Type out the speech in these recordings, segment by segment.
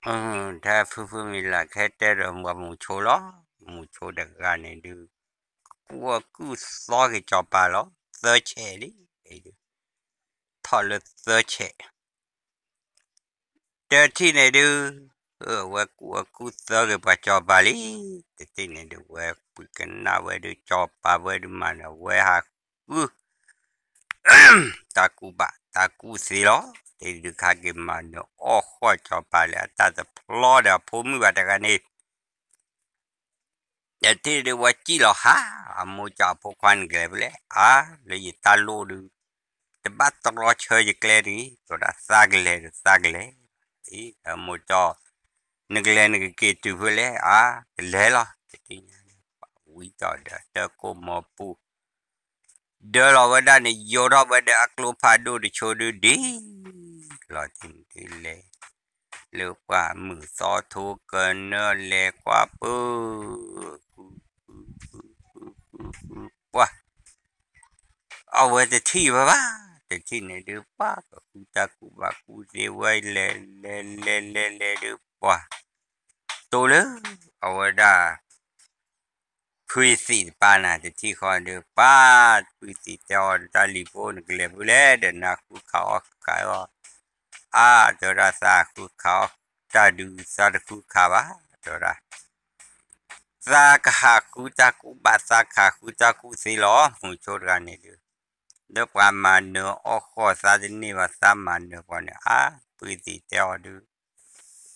အၢ ထဲဖုဖုမံၤလၢ်ခဲတဲဒီးပှၤမူဆိလီၤ. မူဆိတဂၤန့ၣ်ဒုး ကကူၣ်အီၣ်ကူၣ်သီက့ၤစီၤပၤလီၤ သၢဆဲးလံ. ထီၣ်လၢသၢဆဲး တထံၣ်န့ၣ်ဒုး အဝဲကူၣ်အီၣ်ကူၣ်သီက့ၤပှၤစီၤပၤလံ. တထံၣ်န့ၣ်ဒုး ဝဲပှၤကနၣ်ဝဲဒုး စီၤပၤဝဲဒုးမၤနၢၤဝဲဟးဃု တၢ်ကူၣ်ဘၣ်တၢ်ကူၣ်သ့လီၤ. တဒုးခါက့ၤမၤနၢၤအီၣ်ဃီၣ်စီၤပၤလၢအတၢ်တဖျီဒီးအဖိမုၣ်ဘၣ်တဂၤန့ၣ် တထံၣ်ဒုးဝဲစံၣ်လီၤဟး အမိၢ်စီၤအဖိခွါနကလဲၤဖဲလဲၣ် အါ လၢယတၢ်လိၣ်ဒုး တဘၣ်တြီဆၢယကျဲတဂ့ၤ တဲဝဲဒၣ်သးကလဲၤဒီးသးကလဲၤ အမိၢ်စီၤ နကလဲၤနကက့ၤတုၤဖဲလဲၣ် အါ ကလဲၤလီၤ တထံၣ်ညါ ဝံတီၤဒီးတၢ်ကိၢ်မီၤပူၤ ဒၢလီၤဝဲဒၣ်န့ၣ် ယိးထီၣ်ဝဲဒီးအကျိဖးဒိၣ်တဆိဒုဒံး လီၤတံၢ်ဒုလဲၤ လၢပှၢ်မုၢ်သီထိကနၢလဲၤကွၢ်ပၢ ပှၢ် အဝဲတထံၣ်ဝဲဘၣ် တထံၣ်န့ၣ်ဒုးပှၢ် ကဃုတၢ်ကူၣ်ဘၣ်ကူၣ်သ့ဝဲလဲၤလဲၤလဲၤလဲၤလဲၤဒုးပှၢ် တိၢ်လၢ အဝဲဒၣ် ဖုယသံးတပၤနၤ တထံၣ်ဃီဒုး ပှၢ် ဖုသံးတဲအီၤတၢ်လံၤဖိ နကလဲၤဖဲလဲၣ်ဒီးနဃုခးအီၣ်ဃုခးအီၣ် အါ တဲဝဲဒၣ်သးဃုခးအီၣ်တၢ်ဒုး သးတဃုခးဘၣ် တဲဝဲဒၣ် သးကဟးဃုတၢ်ကူၣ်ဘၣ် သးကဟးဃုတၢ်ကူၣ်သ့လီၤ မုဆိတဂၤန့ၣ်ဒုး လၢပှၤမၤနၢၤအီၣ်ဃီၣ်သးတန့ၢ်ဘၣ် သးမၤနၢၤပှၤန့ၣ် အါ ဖုသံးတဲအီၤဒုး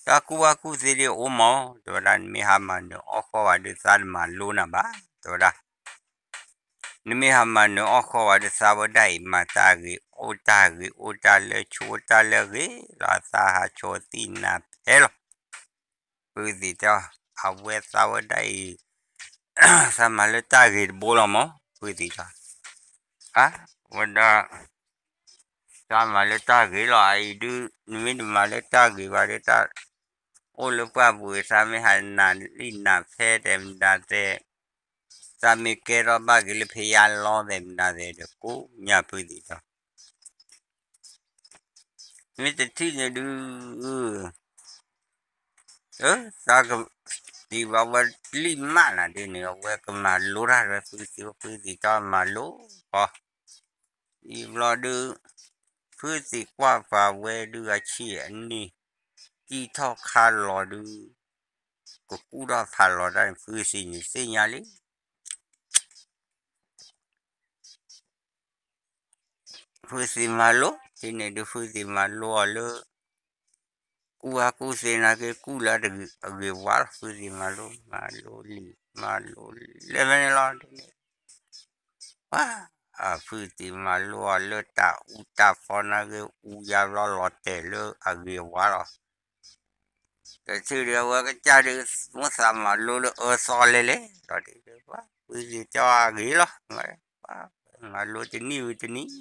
တၢ်ကူၣ်ဘၣ်ကူၣ်သ့ဒုးအိၣ်မး တဲဝဲဒၣ် နမ့ၢ်ဟးမၤနၢၤအီၣ်ဃီၣ်ဘၣ်ဒုး သးတမၤလိနၤဘၣ် တဲဝဲဒၣ် နမ့ၢ်ဟးမၤနၢၤအီၣ်ဃီၣ်ဘၣ်ဒုး သးဝဲဒၣ်အံၤ မၤတၢ်ဂ့ၤ အိၣ်တၢ်ဂ့ၤ အိၣ်တၢ်လၢ ဆိတၢ်လၢအဂ့ၤလီၤ သးဟးဆိသ့ၣ်နၤဖဲလီၤ ဖုသံးတဲအီၤ အဝဲသးဝဲဒၣ်အံၤ သးမၤလၢတၢ်ဂ့ၤတဘိလီၤမး ဖုသံးတဲအီၤ အါ ဝဲဒၣ် သးမၤလၢတၢ်ဂ့ၤလီၤ အအံၤဒုး နမ့ၢ်တမၤလၢတၢ်ဂ့ၤဘၣ်ဒုး တၢ်အိၣ်လၢပှၢ်ပူၤ သးမ့ၢ်ဟးနးလံနးဖဲတဲမနုၤသ့ သးမ့ၢ်ကဲထီၣ်ဘၣ်က့ၤလၢဖယါလီၤသဲးမနုၤသဲးဒီး ကိးညၣ်ဖုသံးတဲအီၤ မ့ၢ်တထံၣ်န့ၣ်ဒုး သးက ဒ်ဘၣ်ဝဲလံၣ်မးနၤဒ်န့ၣ် အဝဲကမၤလိတၢ်ဒီးဖုသံး ဖုသံးတဲအီၤမၤလိဃီ ဒ်ဘျီဒုး ဖုသံးကွၢ်ပာ်ဝဲဒုးအဆံးအနံၣ် စံၣ်ထီၣ်ခါလီၤဒုး ကကူၣ်ထီၣ်ဖးလီၤတၢ်န့ၣ် ဖုသံးန့ၣ်သ့ၣ်ညါလံ ဖုသံးမၤလိ ဒ်န့ၣ်ဒုး ဖုသံးမၤလိအီၤလၢ ကူၣ်ဟါကူၣ်သ့နာ်က့ ကူၣ်လၢအဂ့ၤဝါလီၤ ဖုသံးမၤလိ မၤလိလံာ် မၤလိလဲၤဖဲန့ၣ်လီၤ ဒ်န့ၣ် ပှၤ ဖုသံးမၤလိအီၤလၢတၢ်အူတၢ်ဖီနာ်က့ အူယါဘျီလီၤတဲာ်လၢအဂ့ၤအဝါလီၤ တထံၣ်ဒုး အဝဲကစၢ်ဒုး မ့ၢ်သးမၤလိလၢအၢသီလဲၤလဲၤလီၤ ဒ်န့ၣ် ပှၤ ဖုသံးတဲအီၤအဂ့ၤလီၤ ပှၤ မၤလိတနံၣ်ဝံၤတနံၣ်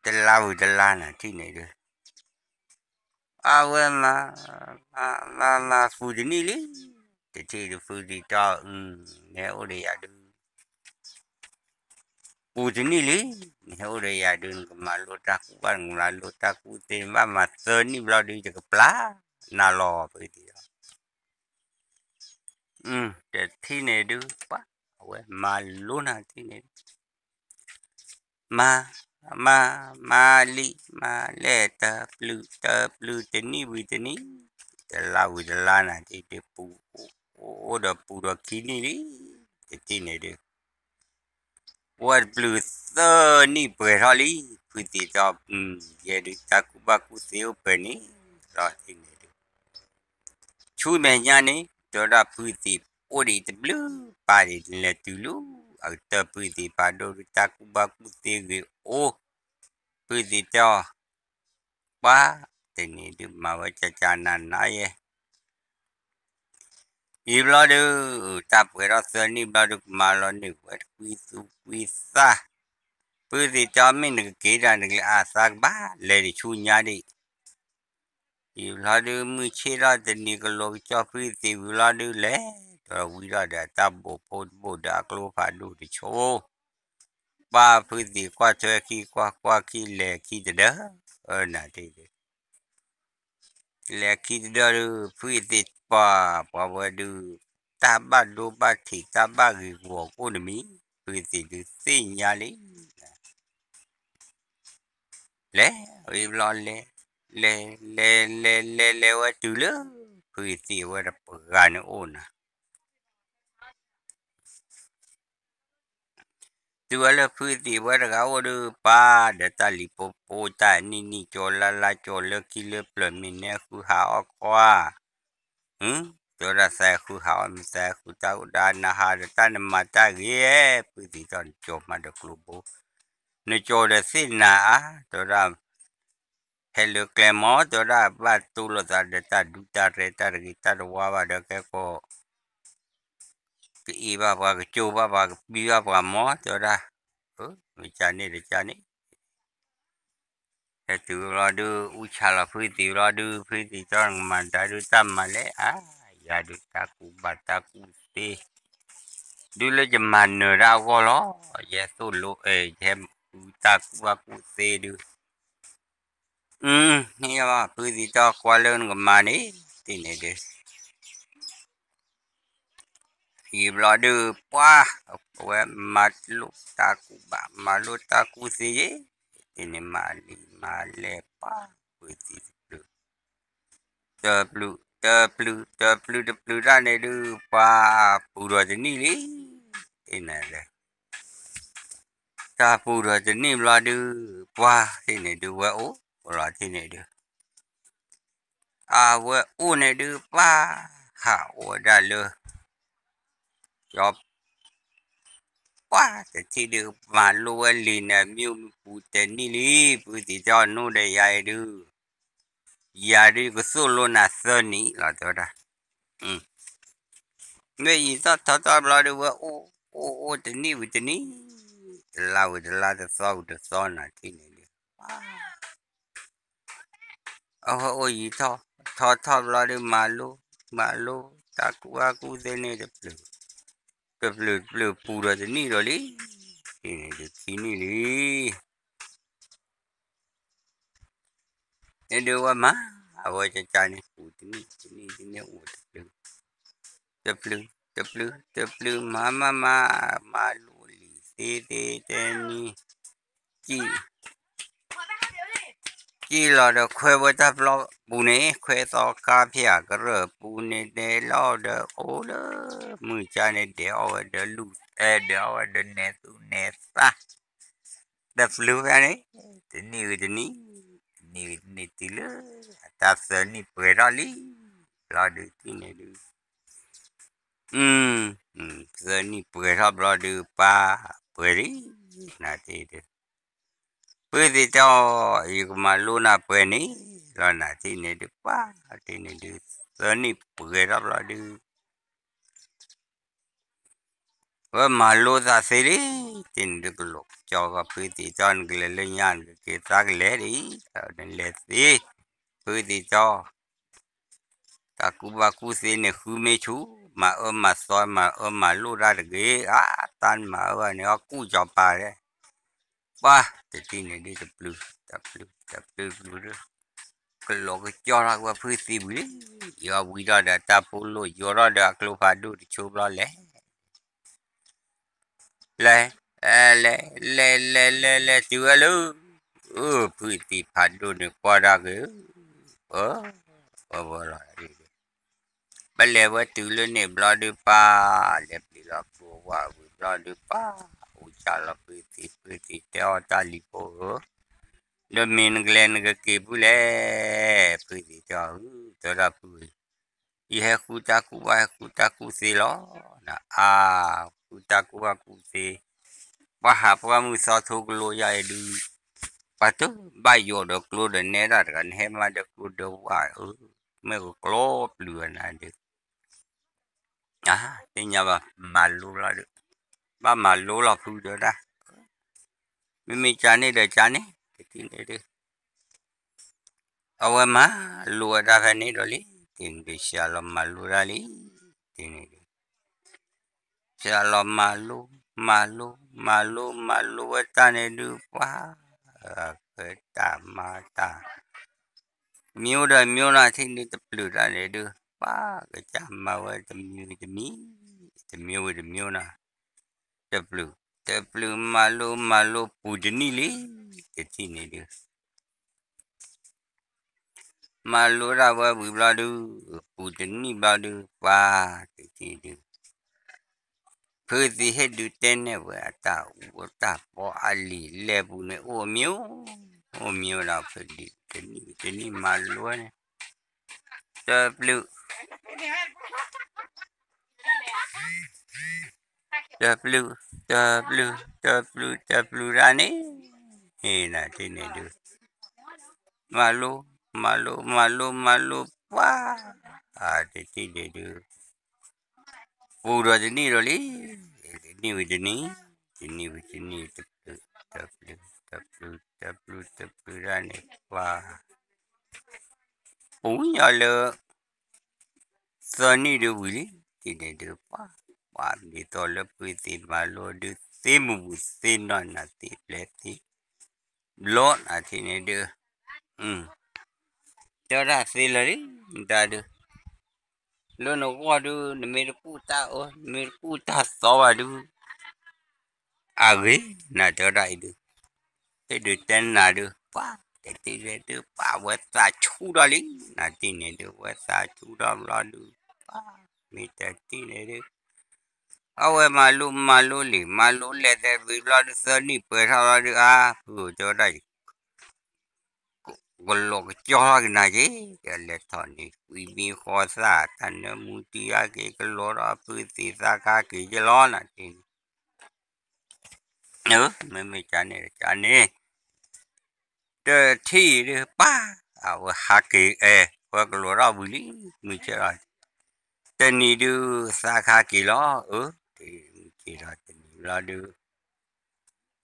တလါဝံၤတလါနၤ ထံၣ်န့ၣ်ဒုး အဝဲမၤ မၤ မၤ မၤပူၤတနံၣ်လံ တထံၣ်ဒုး ဖုသံးတဲအီၤ နဟဲအိၣ်ဒီးယၤဒုး ပူၤတနံၣ်လံ နဟဲအိၣ်ဒီးယၤဒုး နကမၤလိတၢ်ကူၣ်ဘၣ် နကမၤလိတၢ်ကူၣ်သ့ နဘၣ်မၤသၢနံၣ်ဘျီဒုး ယကပျၢ်နၤလီၤ ဖုသံးတဲအီၤ တထံၣ်န့ၣ်ဒုး ပှၤ အဝဲမၤလိနၤထံၣ်န့ၣ် မၤ မၤ မၤလံ မၤလဲၤတပျုၤ တပျုၤတနံၣ်ဝံၤတနံၣ် တလါဝံၤတလါနၤ ထံၣ်ဒုးပူၤ အိၣ်ဒီးပူၤဒီးခံနံၣ်လံ တထံၣ်န့ၣ်ဒုး ပှၤတပျုၤသၢနံၣ်ပှဲၤထီၣ်လံ ဖုသံးတဲအီၤ ယဲဒုးတၢ်ကူၣ်ဘၣ်ကူၣ်သ့အိၣ်ပှဲၤန့ၣ်လီၤ ထံၣ်န့ၣ်ဒုး ဆူမဲာ်ညါန့ၣ် တဲဝဲဒၣ်ဖုသံးအိၣ်ဒံးတဘျုးပၢ်ဒံး လဲၤတုၤလၢအကတၢၢ် ဖုသံးဖးဒိၣ်ဒုး တၢ်ကူၣ်ဘၣ်ကူၣ်သ့ဂ့ၤအိၣ် ဖုသံးတဲအီၤ ပှၤ တနံၤဒုးမၤဝဲကကနၤနၤယဲ ယံာ်ဘျီဒုး တၢ်ပှဲၤထီၣ်သၢနံၣ်ဘျီဒုး ကမၤလီၤန့ၢ်ဝဲတကွံသူကွံသၣ် ဖုသံးတဲအီၤ မ့ၢ်နကက့ၤတၢ်နကလဲၤအသးကဘၣ်လဲၤဒံးဆူညါဒံး ယံာ်ဘျီဒုး မုၢ်ဆ့ၣ်ထီၣ်တနံၤကလိၤကစီၣ် ဖုသံးဝံၤလီၤဒုး လဲၤဒီးဝံၤထီၣ်ဒီးအတၢ်ဘိးဖိတဘိးဒီးအကျိဖးဒိၣ်တဆိ ပှၤဖုသံးကွၢ်ထွဲခံကွၢ်ကွၢ်ခံလဲၤခံတဒၢ အၢ နၤတ့ၢ်ဒုး လဲၤခံတဒၢဒုး ဖုအသ့ၣ်ပှၤ ပှၤဝဲဒုး တၢ်ဘၣ်ဒိဘၣ်ထံး တၢ်ဘၣ်ဂ့ၤဂီၤကအိၣ်တမံၤ, ဖုအသ့ၣ်ဒုးသ့ၣ်ညါလံ. လဲၤဝံၤဘျီလဲၤ, လဲၤလဲၤလဲၤလဲၤလဲၤဝဲတုၤလၢ ဖုအသ့ၣ်ဝဲတပှၤဂၤန့ၣ်အိၣ်နၤ တုၤဝဲလၢဖုသံၣ်ဝဲတဂၤအိၣ်ဒုး ပှၤဒီးတၢ်လံၤဖိဖိ တၢ်နံၣ်နံၣ်ကၠီလါလါကၠီ လၢခံလၢပျၢၤမ့ၢ်နဲဃုဟးအီၣ်ခွါ, တဲဝဲဒၣ် သးဃုဟးအီၣ်မ့ၢ်သးဃုတၢ်အိၣ်ဒၣ် နဟးဒီးတၢ်နမၤတၢ်ဂ့ၤ, ဖုသံၣ်တီၢ်နကၠီမၤဒီးကျိဘိ, နကၠီဒီးသ့ၣ်နၤအါ, တဲဝဲဒၣ် ဟဲလၢကျဲမီၤ တဲဝဲဒၣ် ဘၣ်တိၢ်လိာ်သးဒီးတၢ်ဒူတၢ်ရဲၣ် တၢ်တဂ့ၤတၢ်တဝါဘၣ်ဒီးကဲကီး ကအ့ၣ်ဘၣ်ပှၤ ကကၠိဘၣ်ပှၤ ကပံဘၣ်ပှၤမီၤ တဲဝဲဒၣ်, မ့ၢ်ကန့ၣ်ဒီးကန့ၣ်, ဟဲတုၤဘျီဒုး အူဆၣ်လီၤဖုသံၣ်ဘျီဒုး ဖုသံၣ်တီၢ်နကမၤတၢ်ဒုးတၢ်မၤလဲၣ်အါ, ယၤဒုးတၢ်ကူၣ်ဘၣ်တၢ်ကူၣ်သ့ ဒုးလၢယမၤနၢၤတၢ်အဂီၢ်လီၤ, ယဟဲသိၣ်လိ ယဟဲဃုတၢ်ကူၣ်ဘၣ်ကူၣ်သ့ဒုး န့ၣ်ယဘၣ် ဖုသံၣ်တီၢ်ကွၢ်လၢနကမၤန့ၣ် တန့ၣ်ဒုး ယံာ်ဘျီဒုး ပှၤ အဝဲမၤလိတၢ်ကူၣ်ဘၣ် မၤလိတၢ်ကူၣ်သ့ယ့ၣ်, တန့ၣ်မၤလံမၤလဲၣ်ပှၤ ဖုသံၣ်တပျုၤ တပျုၤ တပျုၤ တပျုၤ တပျုၤတၢ်န့ၣ်ဒုး ပှၤပူၤထီၣ်တနံၣ်လံ, တန့ၣ်လၢ တၢ်ပူၤထီၣ်တနံၣ်ဘျီဒုး ပှၤတန့ၣ်ဒုး ဝဲအိၣ်လီၤတန့ၣ်ဒုး အဝဲအိၣ်န့ၣ်ဒုး ပှၤ ဟးအိၣ်ဝဲဒၣ်လၢ ကၠီ ပှၤတထံၣ်ဒုး မၤလိဝဲလံာ်န့ၣ် မ့ၣ်အူမ့ၣ်ပူၤတနံၣ်လံ, ဖုသံၣ်တီၢ်နအိၣ်ဒီးယၤအံၤဒုး ယၤဒုးယကသိၣ်လိနၤသၢနံၣ်လီၤ တဲဝဲဒၣ်, မ့ၢ်ယံာ်ထီၣ်ထီထီၣ်ဘျီဒုး ဝဲအိၣ် အိၣ်အိၣ်တနံၣ်ဝံၤတနံၣ်, တလါဝံၤတလါ တသီဝံၤတသီနၤထံၣ်န့ၣ်ဒုး အဝဲအိၣ်ယံာ်ထီၣ် ထီထီၣ်ဘျီဒုး မၤလိ မၤလိ တၢ်ကူၣ်ဘၣ်ကူၣ်သ့န့ၣ် တပျုၤ တပျုၤတပျုၤပူၤဒီးတနံၣ်ဒီးလံ, တန့ၣ်ဒုးခံနံၣ်လံ န့ၣ်ဒုးဝဲမၤ အဝဲကကန့ၣ် ပူၤတနံၣ်တနံၣ်တနံၣ်အိၣ်တပျုၤ တပျုၤ တပျုၤ တပျုၤ မၤမၤမၤ မၤလိလံာ်သ့သ့တနံၣ် ကံၣ် ကံၣ်လီၤဒီးခွဲဝဲတၢ်ပျီပူၤန့ၣ် ခွဲသီခါဖၠၣ်ကရၢၢ်ပူၤန့ၣ် ဒဲးလီၤဒီးအိၣ်လၢမုၢ်ကန့ၣ် ဒဲးအီၣ်ဝဲဒီးလူၢ် ဒဲးအီၣ်ဝဲဒီးနဲၣ်သူၣ်နဲၣ်သၣ် တပျုၤဖဲန့ၣ် တနံၣ်ဝံၤတနံၣ် တနံၣ်ဝံၤတနံၣ်တုၤလၢ အတၢ်သၢနံၣ်ပှဲၤထီၣ်လံ ဘျီဒုးထံၣ်န့ၣ်ဒုး သၢနံၣ်ပှဲၤထီၣ်ဘျီဒုး ပှၤပှဲၤလံ နၤတ့ၢ်ဒုး ဖုသံၣ်တီၢ် ယကမၤလိနၤပှဲၤန့ၣ်လီၤ နၤထံၣ်န့ၣ်ဒုး ပှၤတ့ၢ်န့ၣ်ဒုး သၢနံၣ်ပှဲၤထီၣ်ဘျီဒုး ဝဲမၤလိသးသ့လံ တ့ၢ်န့ၣ်ဒုး ကလိာ်ကကၠီဂီၢ် ဖုသံၣ်တီၢ် နကလဲၤလၢညါ နကက့ၤသးကလဲၤဒ်အံၤ နလဲၤသ့ ဖုသံၣ်တီၢ် တၢ်ကူၣ်ဘၣ်ကူၣ်သ့န့ၣ် ဃုမ့ၢ်ဆူၣ် မၤအၢမၤသီ မၤအၢမၤလိတၢ်တဂ့ၤ အါ တၢ်မၤအၢဘၣ်န့ၣ် အီၣ်ကူၣ်ကၠီၤပၤလဲၣ် ပှၤတထံၣ်န့ၣ်ဒုး တပျုၤ တပျုၤ တပျုၤပျုၤဒုး ကလိာ်ကကၠီထီၣ်ဝဲဖုသံဝံၤလံ ယီၤဝံၤထီၣ်ဒီးတၢ်ဖိလိာ် ယီၤထီၣ်ဒီးအကျိဖးဒိၣ်တဆိဘျီလဲၣ် လဲၤ လဲၤ လဲၤ လဲၤ လဲၤ လဲၤ တုၤဝဲလၢ ဖုသံဖးဒိၣ်န့ၣ် ကွၢ်ဒၣ်က့ၤ ပဝဲလီၤ ပလဲၤဝဲတုၤလၢန့ၣ်ဘျီဒုးပၢ် လဲၤပျံၤလီၤကျိဝဲဝံၤဘျီဒုးပၢ် အူကၢ်လီၤဖုသံ ဖုသံတဲအီၤ တၢ်လံၤဖိဧၢ, ဒီးမ့ၢ်နကလဲၤနကက့ၤဖုလဲၣ်, ဖုသံတဲအီၤ တဲဒၣ်ဖု ယဟဲဃုတၢ်ကူၣ်ဘၣ် ဟဲဃုတၢ်ကူၣ်သ့လီၤ, နအါ ဃုတၢ်ကူၣ်ဘၣ်ကူၣ်သ့, ပှၤဟးပှၢ်မုၢ်သီထိကလိယါအံၤဒုး, ပှၤတဘၣ်ယိးဒီးကျိဒီးနဲဒၣ်တဂၤ နဟဲမၤဒီးကျိဒီးဝၣ်ဧၢ, မ့ၢ်ကကျိပျုၤဝဲနၤဒုး, သ့ၣ်ညါဘၣ်မၤလိလီၤဒုး, ဘၣ်မၤလိလီၤဖုတဲဒၣ်, မ့မ့ၢ်ကန့ၣ်ဒီးကန့ၣ်, တထံၣ်န့ၣ်ဒုး အဝဲမၤလိဝဲဒၣ်ဖဲန့ၣ်ဒီးလံ, တန့ၣ်ဒုး ဆှၢလီၤမၤလိဒၣ်လံ, တန့ၣ်ဒုး ဆှၢလီၤမၤလိ, မၤလိ, မၤလိ, မၤလိဝဲတၢ်န့ၣ်ဒုး ပှၤ, ဃဲတၢ်မၤတၢ်, မံအိၣ်ဒီးမံအိၣ်နီၤ ထံၣ်ဒုးတပျုာ်တၢ်န့ၣ်ဒုး ပှၤကစၢ်မၤဝဲတမံၤဝံၤတမံၤ, တမံၤဝံၤတမံၤနီၤ, တပျုာ်, တပျုာ်မၤလိမၤလိပူၤတနံၣ်လံ, တထံၣ်န့ၣ်ဒုး မၤလိတၢ်ဝဲဝံၤဘျီဒုး, ပူၤတနံၣ်ဘျီဒုး ပှၤတထံၣ်ဒုး ဖုသံဟ့ၣ်ဒုးတဲန့ၢ်ဝဲအတၢ်အူအတၢ်ပီအလံာ်လဲၢ်ပူၤန့ၣ် အိၣ်မံအိၣ်, အိၣ်မံအိၣ်ဒီးဖုဒုး တနံၣ်တနံၣ်မၤလိဝဲန့ၣ်, တပျုာ် တပျုာ်, တပျုာ်, တပျုာ်, တပျုာ်, တပျုာ်တၢ်န့ၣ်, နထံၣ်န့ၣ်ဒုး မၤလိ, မၤလိ, မၤလိ, မၤလိပှၤ, တထံၣ်န့ၣ်ဒုး ပူၤဒီးတနံၣ်ဒီးလံ, တနံၣ်ဝံၤတနံၣ်, တနံၣ်ဝံၤတနံၣ်, တပျုာ်, တပျုာ်, တပျုာ်, တပျုာ်, တပျုာ်တၢ်န့ၣ်ပှၤ ပူၤညီလၢ သၢနံၣ်ဒုးဝံၤလံ, တထံၣ်န့ၣ်ဒုး ပှၤ, ပှၤဒ်သိးလၢဖုသံမၤလိဒုး သ့မုၢ်ပူၤသ့နီၢ်နၤသ့ပျဲၢ်သ့ ဘျီနထံၣ်န့ၣ်ဒုး, တဲဝဲဒၣ်သ့လၢာ်လံ, တၢ်ဒုး, လၢနဂီၢ်ဒုး နမ့ၢ်တကူၣ်တၢ်အၢ နမ့ၢ်တကူၣ်တၢ်သီဘၣ်ဒုး အဂ့ၤ နတဲဝဲဒၣ်အံၤဒုး, ဟ့ၣ်ဒုးတဲနၤဒုး ပှၤ, တထံၣ်န့ၣ်ဒုး ပှၤဝဲသးဆူၣ်ထီၣ်လံ, နထံၣ်န့ၣ်ဒုး ဝဲသးဆူၣ်ထီၣ်ဘျီဒုး, ပှၤ, မ့ၢ်တထံၣ်န့ၣ်ဒုး အဝဲမၤလိမၤလိလံ, မၤလိလဲၤသဲဝံၤဘျီဒုး သၢနံၣ်ပှဲၤထီၣ်ဘျီဒုး အါ, ဖုတဲဝဲဒၣ် ကလီၤကကၠီထီၣ်က့ၤနၤက့ၤ, ကလဲၤထီၣ်န့ၣ် ကွံမံဃီသၣ် တၢ်နၢမူတံၤအါက့ၤ ကလီၤဒီးဖုသံသးခါက့ၤက့ၤလီၤ နထံၣ်န့ၣ်, မ့မ့ၢ်ကန့ၣ် ကန့ၣ် တထံၣ်ဒုး ပှၤ, အဝဲဟးက့ၤ အဲ ဝဲကလီၤထီၣ်ဝံၤလံ မုၢ်ဆ့ၣ်လီၤ, တနံၤဒုး သးခါက့ၤလီၤ အၢ, မုၢ်ဆ့ၣ်ဒီးတနံၤဘျီဒုး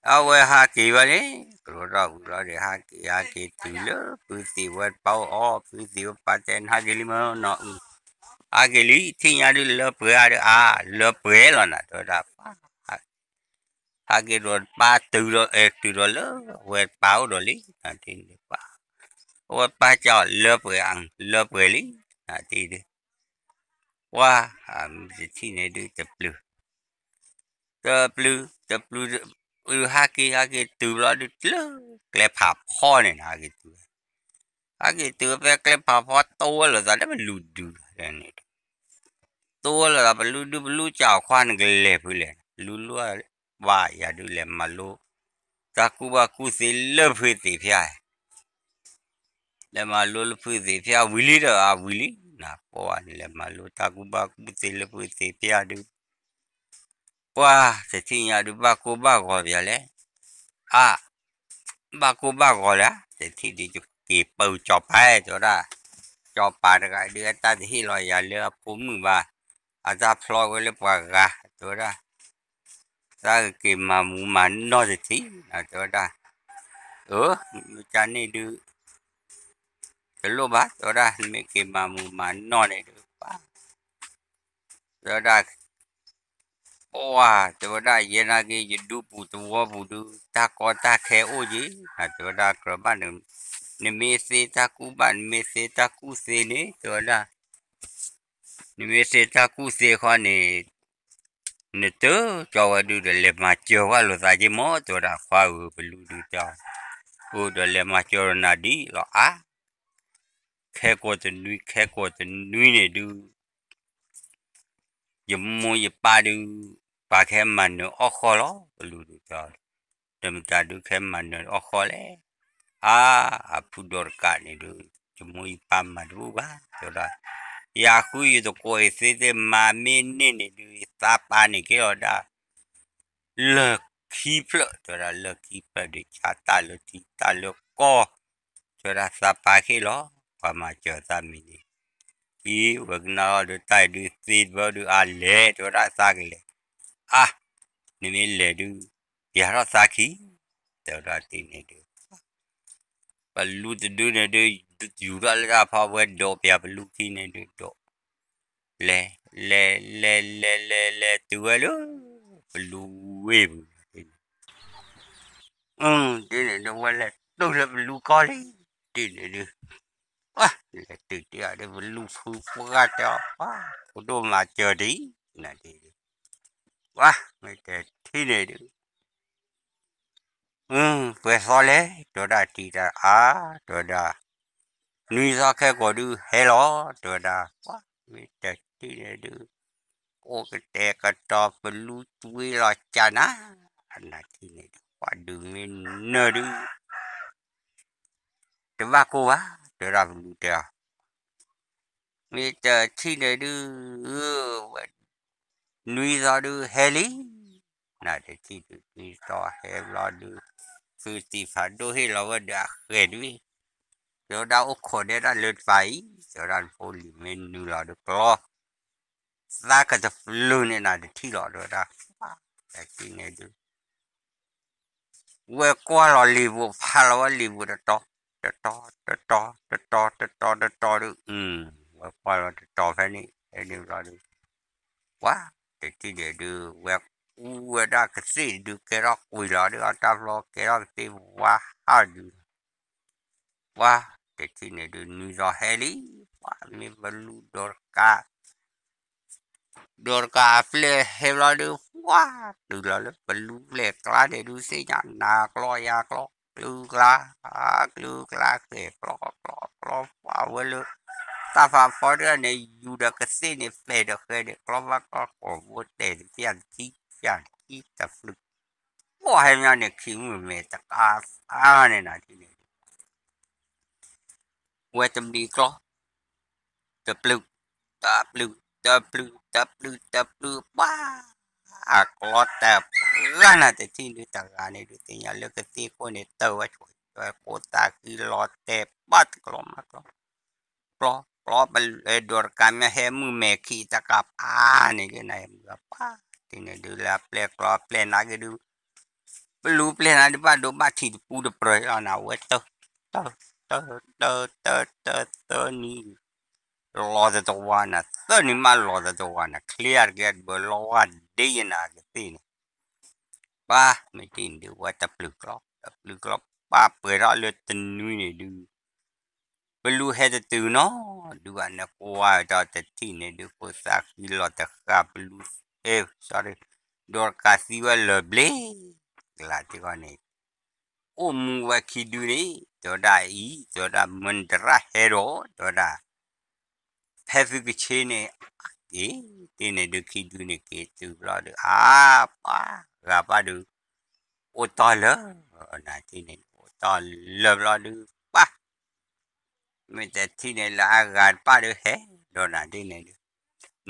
အဝဲဟးက့ၤဝဲလံ, ကလီၤထီၣ်ဝံၤလီၤဒီး ဟးက့ၤ ဟးက့ၤတုၤလၢ ဖုသံဝဲတပၢ်အိၣ်အီၤ, ဖုသံဝဲပၢ်တဲ နဟးက့ၤလံမ့ၢ်နီၤ, ဟးက့ၤလံ ထံၣ်ညါဒုး လၢပှဲၤအါဒုး အါ, လၢပှဲၤလီၤနၤ တဲဝဲဒၣ် ပှၤ ဟးက့ၤဒီးတပၢ်တုၤဒီး အဲ တုၤဒီးလၢ အဝဲတပၢ်အိၣ်ဒီးလံ နထံၣ်န့ၣ်ဒုး ပှၤ, အဝဲပၢ်ကီ လၢပှဲၤ လၢပှဲၤလံ နထံၣ်ဒုး ပှၤ, မုၢ်တထံၣ်န့ၣ်ဒုး တပျုာ်, တပျုာ်, တပျုာ်, ဟးက့ၤ ဟးက့ၤတုၤဘျီဒုး လၢကျဲဖးဖီန့ၣ် ဟးက့ၤတုၤ, ဟးက့ၤတုၤဖဲကျဲဖးဖီ တိဝဲလိာ်သးလၢပလူဒုန့ၣ်, တိဝဲလိာ်သး ပလူဒု ပလူကၠီခွါ နကလဲၤဖုလဲၣ် ပလူလၢ ပှၤယၤဒုးလဲၤမၤလိ တၢ်ကူၣ်ဘၣ်ကူၣ်သ့လၢဖုသံးဖၠၣ် လဲၤမၤလိလၢဖုသံးဖၠၣ်ဝံၤလံဒီး အဝံၤလံ နပှၤန့ၣ် လဲၤမၤလိတၢ်ကူၣ်ဘၣ်ကူၣ်သ့လၢဖုသံးဖၠၣ်ဒုး ပှၤတထံၣ်ညါဒုး ဘၣ်ကိၢ်ဘၣ်ဂီၤပၠးလဲၣ်, အါ, ဘၣ်ကိၢ်ဘၣ်ဂီၤလၢ တထံၣ်ဒုး ယက့ၤပၢစီၤပၤ တဲဝဲဒၣ်, စီၤပၤတဂၤဒုး အတၢ်တဟ့ၣ်လီၤယၤလၢအဖိမုၣ်ဘၣ်, အတၢ်ဖျီဝဲလၢပှၤဂၤ တဲဝဲဒၣ် သးကက့ၤမၤမူမၤနီၢ်တထံၣ် တဲဝဲဒၣ်, အၢ, မ့ၢ်ကန့ၣ်ဒုး တလိၣ်ဘၣ် တဲဝဲဒၣ် နမ့ၢ်က့ၤမၤမူမၤနီၢ်န့ၣ်ဒုး ပှၤ တဲဝဲဒၣ်, ပှၤ တဲဝဲဒၣ် ယဲနာ်က့ ယဒူပူၤသဝီပူၤဒုး တၢ်ကီတၢ်ခဲအိၣ်က့ၤ တဲဝဲဒၣ် ကြၢးဘၣ် နမ့ၢ်သ့တၢ်ကူၣ်ဘၣ် နမ့ၢ်သ့တၢ်ကူၣ်သ့န့ၣ် တဲဝဲဒၣ် နမ့ၢ်သ့တၢ်ကူၣ်သ့ဃီန့ၣ် နတကၠီဝဲဒုးဒီး လဲၤမၤစၢၤဝဲလိာ်သးက့ၤမး တဲဝဲဒၣ် ခွါဧၢ ပလူဒုးတၢ်, အိၣ်ဒီးလဲၤမၤစၢၤဒီးနၤဒ်လီၤအါ, ခဲကိာ်တနွံ ခဲကိာ်တနွံန့ၣ်ဒုး ယမိၢ်ယပၢ်ဒုး ပာ်ကဟဲမၤနၢၤအီၣ်ဃီလီၤ ပလူဒုးတၢ်, ဒီးမတၤဒုးကဟဲမၤနၢၤအီၣ်ဃီလဲၣ်, အါ, အဖုဒီးတကးန့ၣ်ဒုး ယမိၢ်ယပၢ်မၤတဘူၣ်ဘၣ် တဲဝဲဒၣ်, ယဃုယသကိးအံၤသ့သ့ၣ်မၤမ့ၢ်န့ၢ်န့ၣ်ဒုး ယသးပာ်န့ၢ်က့ၤလီၤဒၣ် လၢၢ်ခံဖျၢၣ် တဲဝဲဒၣ် လၢၢ်ခံဖျၢၣ်ဒုး ဆါတၢ်လၢထံတၢ်လၢကီၢ်, တဲဝဲဒၣ်သးပာ်က့ၤလီၤ ပှၤမၤစၢၤသးမံၤန့ၣ်, အံၤဝဲကနၣ်လီၤဒုး တၢ်အံၤဒုးသ့တဘၢဒုး အါလဲၣ် တဲဝဲဒၣ်သးကလဲၤ, အါ, နမ့ၢ်လဲၤဒုး ပျးထီၣ်သးခံ, တဲဝဲဒၣ်တထံၣ်န့ၣ်ဒုး ပလူတဒုန့ၣ်ဒုး ယူၤထီၣ်လၢတၢ်ဖီဝဲဒိးပျးပလူခံန့ၣ်ဒုးဒိး, လဲၤ, လဲၤ, လဲၤ, လဲၤ, လဲၤ, လဲၤတုၤဝဲလၢ ပလူဝ့ၢ်ပူၤန့ၣ်, ဒ်န့ၣ်ဒုး ဝဲလဲၤတုၤလၢပလူကီၢ်လံ, ဒ်န့ၣ်ဒုး, ပှၤ လဲၤတုၤတ့ၢ်အီၤဒီး ပလူၤဖုပှၢ်တဲအီၤ ပှၢ် ဖိဒိၣ်မၤစၢၤတံၢ် နၤဒ် ပှၢ် မ့ၢ်တထံၣ်န့ၣ်ဒုး ပှဲၤသီလဲၣ် တဲဝဲဒၣ် တံၤတၢ်အါ တဲဝဲဒၣ် နွံသီခဲကိာ်ဒုးဟဲလီၤ တဲဝဲဒၣ် ပှၢ် မ့ၢ်တထံၣ်န့ၣ်ဒုး အိၣ်ကတဲာ်ကတီၤပလူၤကွံာ်လီၤကၢ်နၤ အနၤထံၣ်န့ၣ်ဒုး ပှၢ်ဒုးမ့ၢ်နၢၤဒုး တဘၣ်ကိၢ်ဘၣ် တဲဝဲဒၣ်ပလူၤတဲအီၤ မ့ၢ်တထံၣ်န့ၣ်ဒုး ဝဲ နွံသီဒုးဟဲလံ နၤတထံၣ်ဒုး နွံသီဟဲဘျီဒုး သုသံၣ်ဖးဒိၣ်ဟ့ၣ်လီၤဝဲဒီးအဃဲၤဒုး တဲဝဲဒၣ်အိၣ်ခိးဒဲဒၣ်လၢတပၤအံၤ တဲဝဲဒၣ်နဖိလံၤမ့ၢ်နုာ်လီၤဒုးကျီ သးကတပျုာ်န့ၣ်နၤတထံၣ်လီၤ တဲဝဲဒၣ် တထံၣ်န့ၣ်ဒုး ဝဲကွၢ်လီၤလံာ်ဘိး ဖးလီၤဝဲလံာ်ဘိးတတီၤ တတီၤ တတီၤ တတီၤ တတီၤ တတီၤဒုး ဝဲကွၢ်လီၤတတီၤဖဲန့ၣ် ဖဲန့ၣ်ဘျီဒုး ပှၢ် တထံၣ်န့ၣ်ဒုး ဝဲအူဝဲဒၣ်ကသ့ၣ်ဒုး ကဲထီၣ်ကွံာ်လီၤဒုး အတၢ်ဖျီကဲထီၣ်ကသ့ၣ်ဝါဟးဒုး ပှၢ် တထံၣ်န့ၣ်ဒုး နွံသီဟဲလံ ပှၢ် မ့ၢ်ပလူၤဒီးတကး ဒီးတကးအပျဲၢ်ဟဲဘျီဒုး ပှၢ် တုၤလီၤလၢပလူၤပျဲၢ်ကျါန့ၣ်ဒုး သ့ၣ်ညါနၤကျီယၤကျီ ကျုကျါ ကျုကျါဃဲၤကျီကျီကျီ ပှၢ်ဝဲလၢ တၢ်ဖးဖီတဂၤန့ၣ် ယူၤဒီးကသ့ၣ်န့ၣ် ပဲာ်ဒီးဃဲၤန့ၣ် ကျီဘၣ်ကျီဃီၤဘိတဲာ်တပျၢ်တထံၣ် ပျၢ်တထံၣ်တပျုာ် ပှၢ်ဟဲမညီန့ၣ် ခံမုၢ်မဲာ်တကးအါန့ၣ်နၤထံၣ်န့ၣ် ဝဲတဘျုးကျီ တပျုာ် တပျုာ် တပျုာ် တပျုာ် တပျုာ် ပှၢ် အကျီတပှၢ်နၤတထံၣ်ဒုး တဂၤန့ၣ်ဒုး သ့ၣ်ညါလၢကသ့ၣ်ခိၣ်န့ၣ် တၢ်ဝဲဆိးဝဲကိးသးဃံလီၤတဲာ် ပှၢ်တကျီမးကျီ ကျီ ကျီ ပဒိးတကးမ့ၢ်ဟဲမုၢ်မဲာ်ခံတကးပၢ်န့ၣ်ဒုး နၤမုၢ်ပၢ် တထံၣ်န့ၣ်ဒုး လၢအပျဲၢ်ကျီပျဲၢ်နၤက့ၤဒုး ပလူၤပျဲၢ်နၤဒုး ဘၣ်ဒိဘၣ်ထံးတပူတပြၢၤလီၤနၤ ဝဲတၢ တၢ တၢ တၢ တၢ သၢနံၤ လီၤသတဝါနၤ သၢနံၤမးလီၤသတဝါနၤ ချ့အါတက့ၢ် တဘၢလီၤဝါဒ့ယနၤကသ့ၣ်န့ၣ် ပၢ် မ့ၢ်တထံၣ်န့ၣ်ဒုး ဝဲတပျုာ်ကျီ တပျုာ်ကျီ ပၢ်ပှဲၤထီၣ်လၢတနွံန့ၣ်ဒုး ပလူၤဟဲတတုၤနီၤ ဒုးဘၣ်နကွၢ်ဒီးတထံၣ်န့ၣ်ဒုး ဖိသၣ်ဃံလီၤတဃာ်ပလူၤ အဲ sorry ဒိးတကးသံဝဲလၢာ်ဘျ့ ကလးတခီန့ၣ် အိၣ်မူဝဲခံဒုန့ၣ် တဲဝဲဒၣ်အံၤ တဲဝဲဒၣ်မၢနတရၣ်ဟဲဒီး တဲဝဲဒၣ် ဖဲသုကဆ့န့ၣ် အ့ တထံၣ်န့ၣ်ဒုးခံဒုန့ၣ်က့ၤတုၤဘျီဒုး အါ ပှၢ် ဂၤပၢ်ဒုး အိၣ်တီၢ်လၢာ် နၤတထံၣ်န့ၣ် အိၣ်တီၢ်လၢာ်ဘျီဒုး ပၢ် မ့ၢ်တထံၣ်န့ၣ်လၢအဂၤတပၣ်ဒုးဟဲဒီးနၤတထံၣ်န့ၣ်ဒုး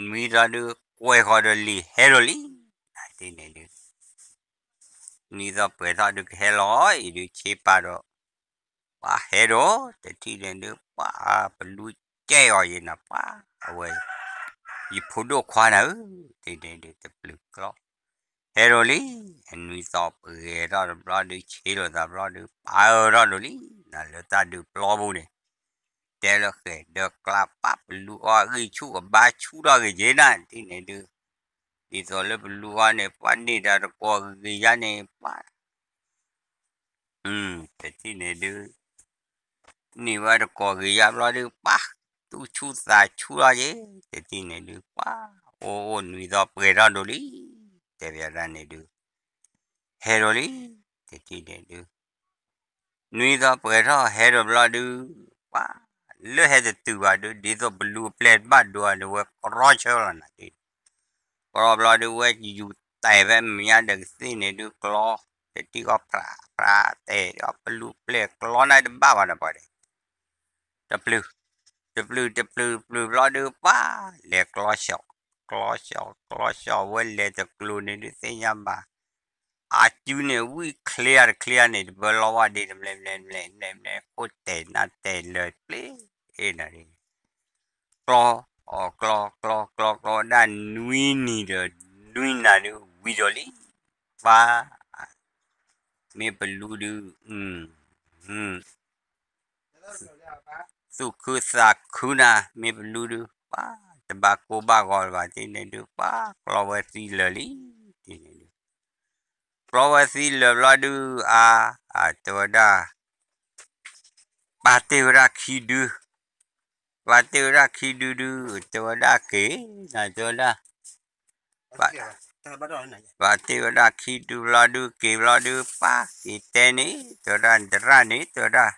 နွံသီဒုးကွဲဃီၤဒီးလံာ်ဟဲဒီးလံ နၤတထံၣ်န့ၣ်ဒုး နွံသီပှဲၤထီၣ်ဒုးကဟဲလီၤအံၤဒုးဆ့ပၢ်ဒီး ပှၢ်ဟဲဒီး တထံၣ်န့ၣ်ဒုး ပှၢ်ပလူၤကဲအီၤယဲနၤ ပှၢ်အဝဲ ယဖိဒိၣ်ခွါနၤဧၢ တထံၣ်န့ၣ်ဒုး တပျုာ်ကျီ ဟဲဒီးလံ အနွံသီပှဲၤထီၣ်တဘျီဒုး ဆ့လိာ်သးဘျီဒုး ပၢ်အၢထီၣ်ဒီးလံ နၤလၢတၢ်ဒုးပျီပူၤန့ၣ် တဲလၢဃဲၤဒီးကျါ ပၢ်ပလူၤအီၤဂံၢ်ဆူၣ်ကဘါဆူၣ်ထီၣ်ဂ့ၤက့ၤနၤ တထံၣ်န့ၣ်ဒုး ဒ်သိးလၢပလူၤအီၤန့ၣ် ပှၢ်န့ၢ်တၢ်တကိးဂ့ၤယါန့ၣ် ပှၢ် တထံၣ်န့ၣ်ဒုး န့ၢ်ဝဲတကိးဂ့ၤယါဘျီဒုး ပှၢ် သူၣ်ဆူၣ်သးဆူၣ်လီၤက့ၤ တထံၣ်န့ၣ်ဒုး ပှၢ် အိၣ်အိၣ်နွံသီပှဲၤထီၣ်ဒီးလံ တဲဘၣ်ဒၣ်န့ၣ်ဒုး ဟဲဒီးလံ တထံၣ်န့ၣ်ဒုး နွံသီပှဲၤထီၣ်ဟဲဒီးဘျီဒုး ပှၢ် လၢဟဲတတုၤဘၣ်ဒုး ဒ်သိးပလူၤပျဲၢ်တဘၣ်ဒိးန့ၣ် ဝဲကြီဆၢလီၤနၤဒုး ကြီဘျီဒုး ဝဲယူၤတဲာ်ဖဲမဲာ်ညါဒီးကသ့ၣ်န့ၣ်ဒုး ကြီ တထံၣ်ဃီ ဖြး ဖြး တဲာ် ပလူၤပျဲၢ်ကြီနၤတဘၣ်ဘၣ်ဒီးပှၤဒီး တပျုာ် တပျုာ် တပျုာ် တပျုာ်ဘျီဒုး ပှၢ် လဲၤကြီဆှီ ကြီဆှီ ကြီဆှီ ဝဲလဲၤတကျိၤန့ၣ်ဒုး သ့ၣ်ညါဘၣ် အစုန့ၣ် ဝံၣ်ချ့အါတချ့အါန့ၣ် တဘၢလီၤဝါဒ့တဘျဲၣ်ဘျဲၣ်ဘျဲၣ်ဘျဲၣ်ဘျဲၣ် ခိၣ်တဲာ်နါတဲာ်လၢာ်ပျ့ၤ နၤ ကြီ အီၤကြီ ကြီ ကြီ ကြီဒၣ်နွံနံၤဒီး နွံနၤဒုးဝံၤဒီးလံ ပှၢ် မ့ၢ်ပလူၤဒုး သူၣ်ခုသးခုနၤ မ့ၢ်ပလူၤဒုး ပှၢ် တဘၣ်ကိၢ်ဘၣ်ဂီၤလၢၤဘၣ် တထံၣ်န့ၣ်ဒုး ပှၢ် ကြီဝဲသံလၢာ်လံ တထံၣ်န့ၣ်ဒုး ကြီဝဲသံလၢာ်ဘျီဒုး အါ အတဲဝဲဒၣ် ပာ်တ့ၢ်ဝဲဒၣ်ခံဒု ပာ်တ့ၢ်ဝဲဒၣ်ခံဒုဒု, တဲဝဲဒၣ်က့ၤ, နတဲဝဲဒၣ်, ပာ်တ့ၢ်ဝဲဒၣ်ခံဒုဘျီဒု က့ၤဘျီဒု ပၢ်က့ၤတဲန့ၣ် တဲဝဲဒၣ် နတရၣ်န့ၣ် တဲဝဲဒၣ်,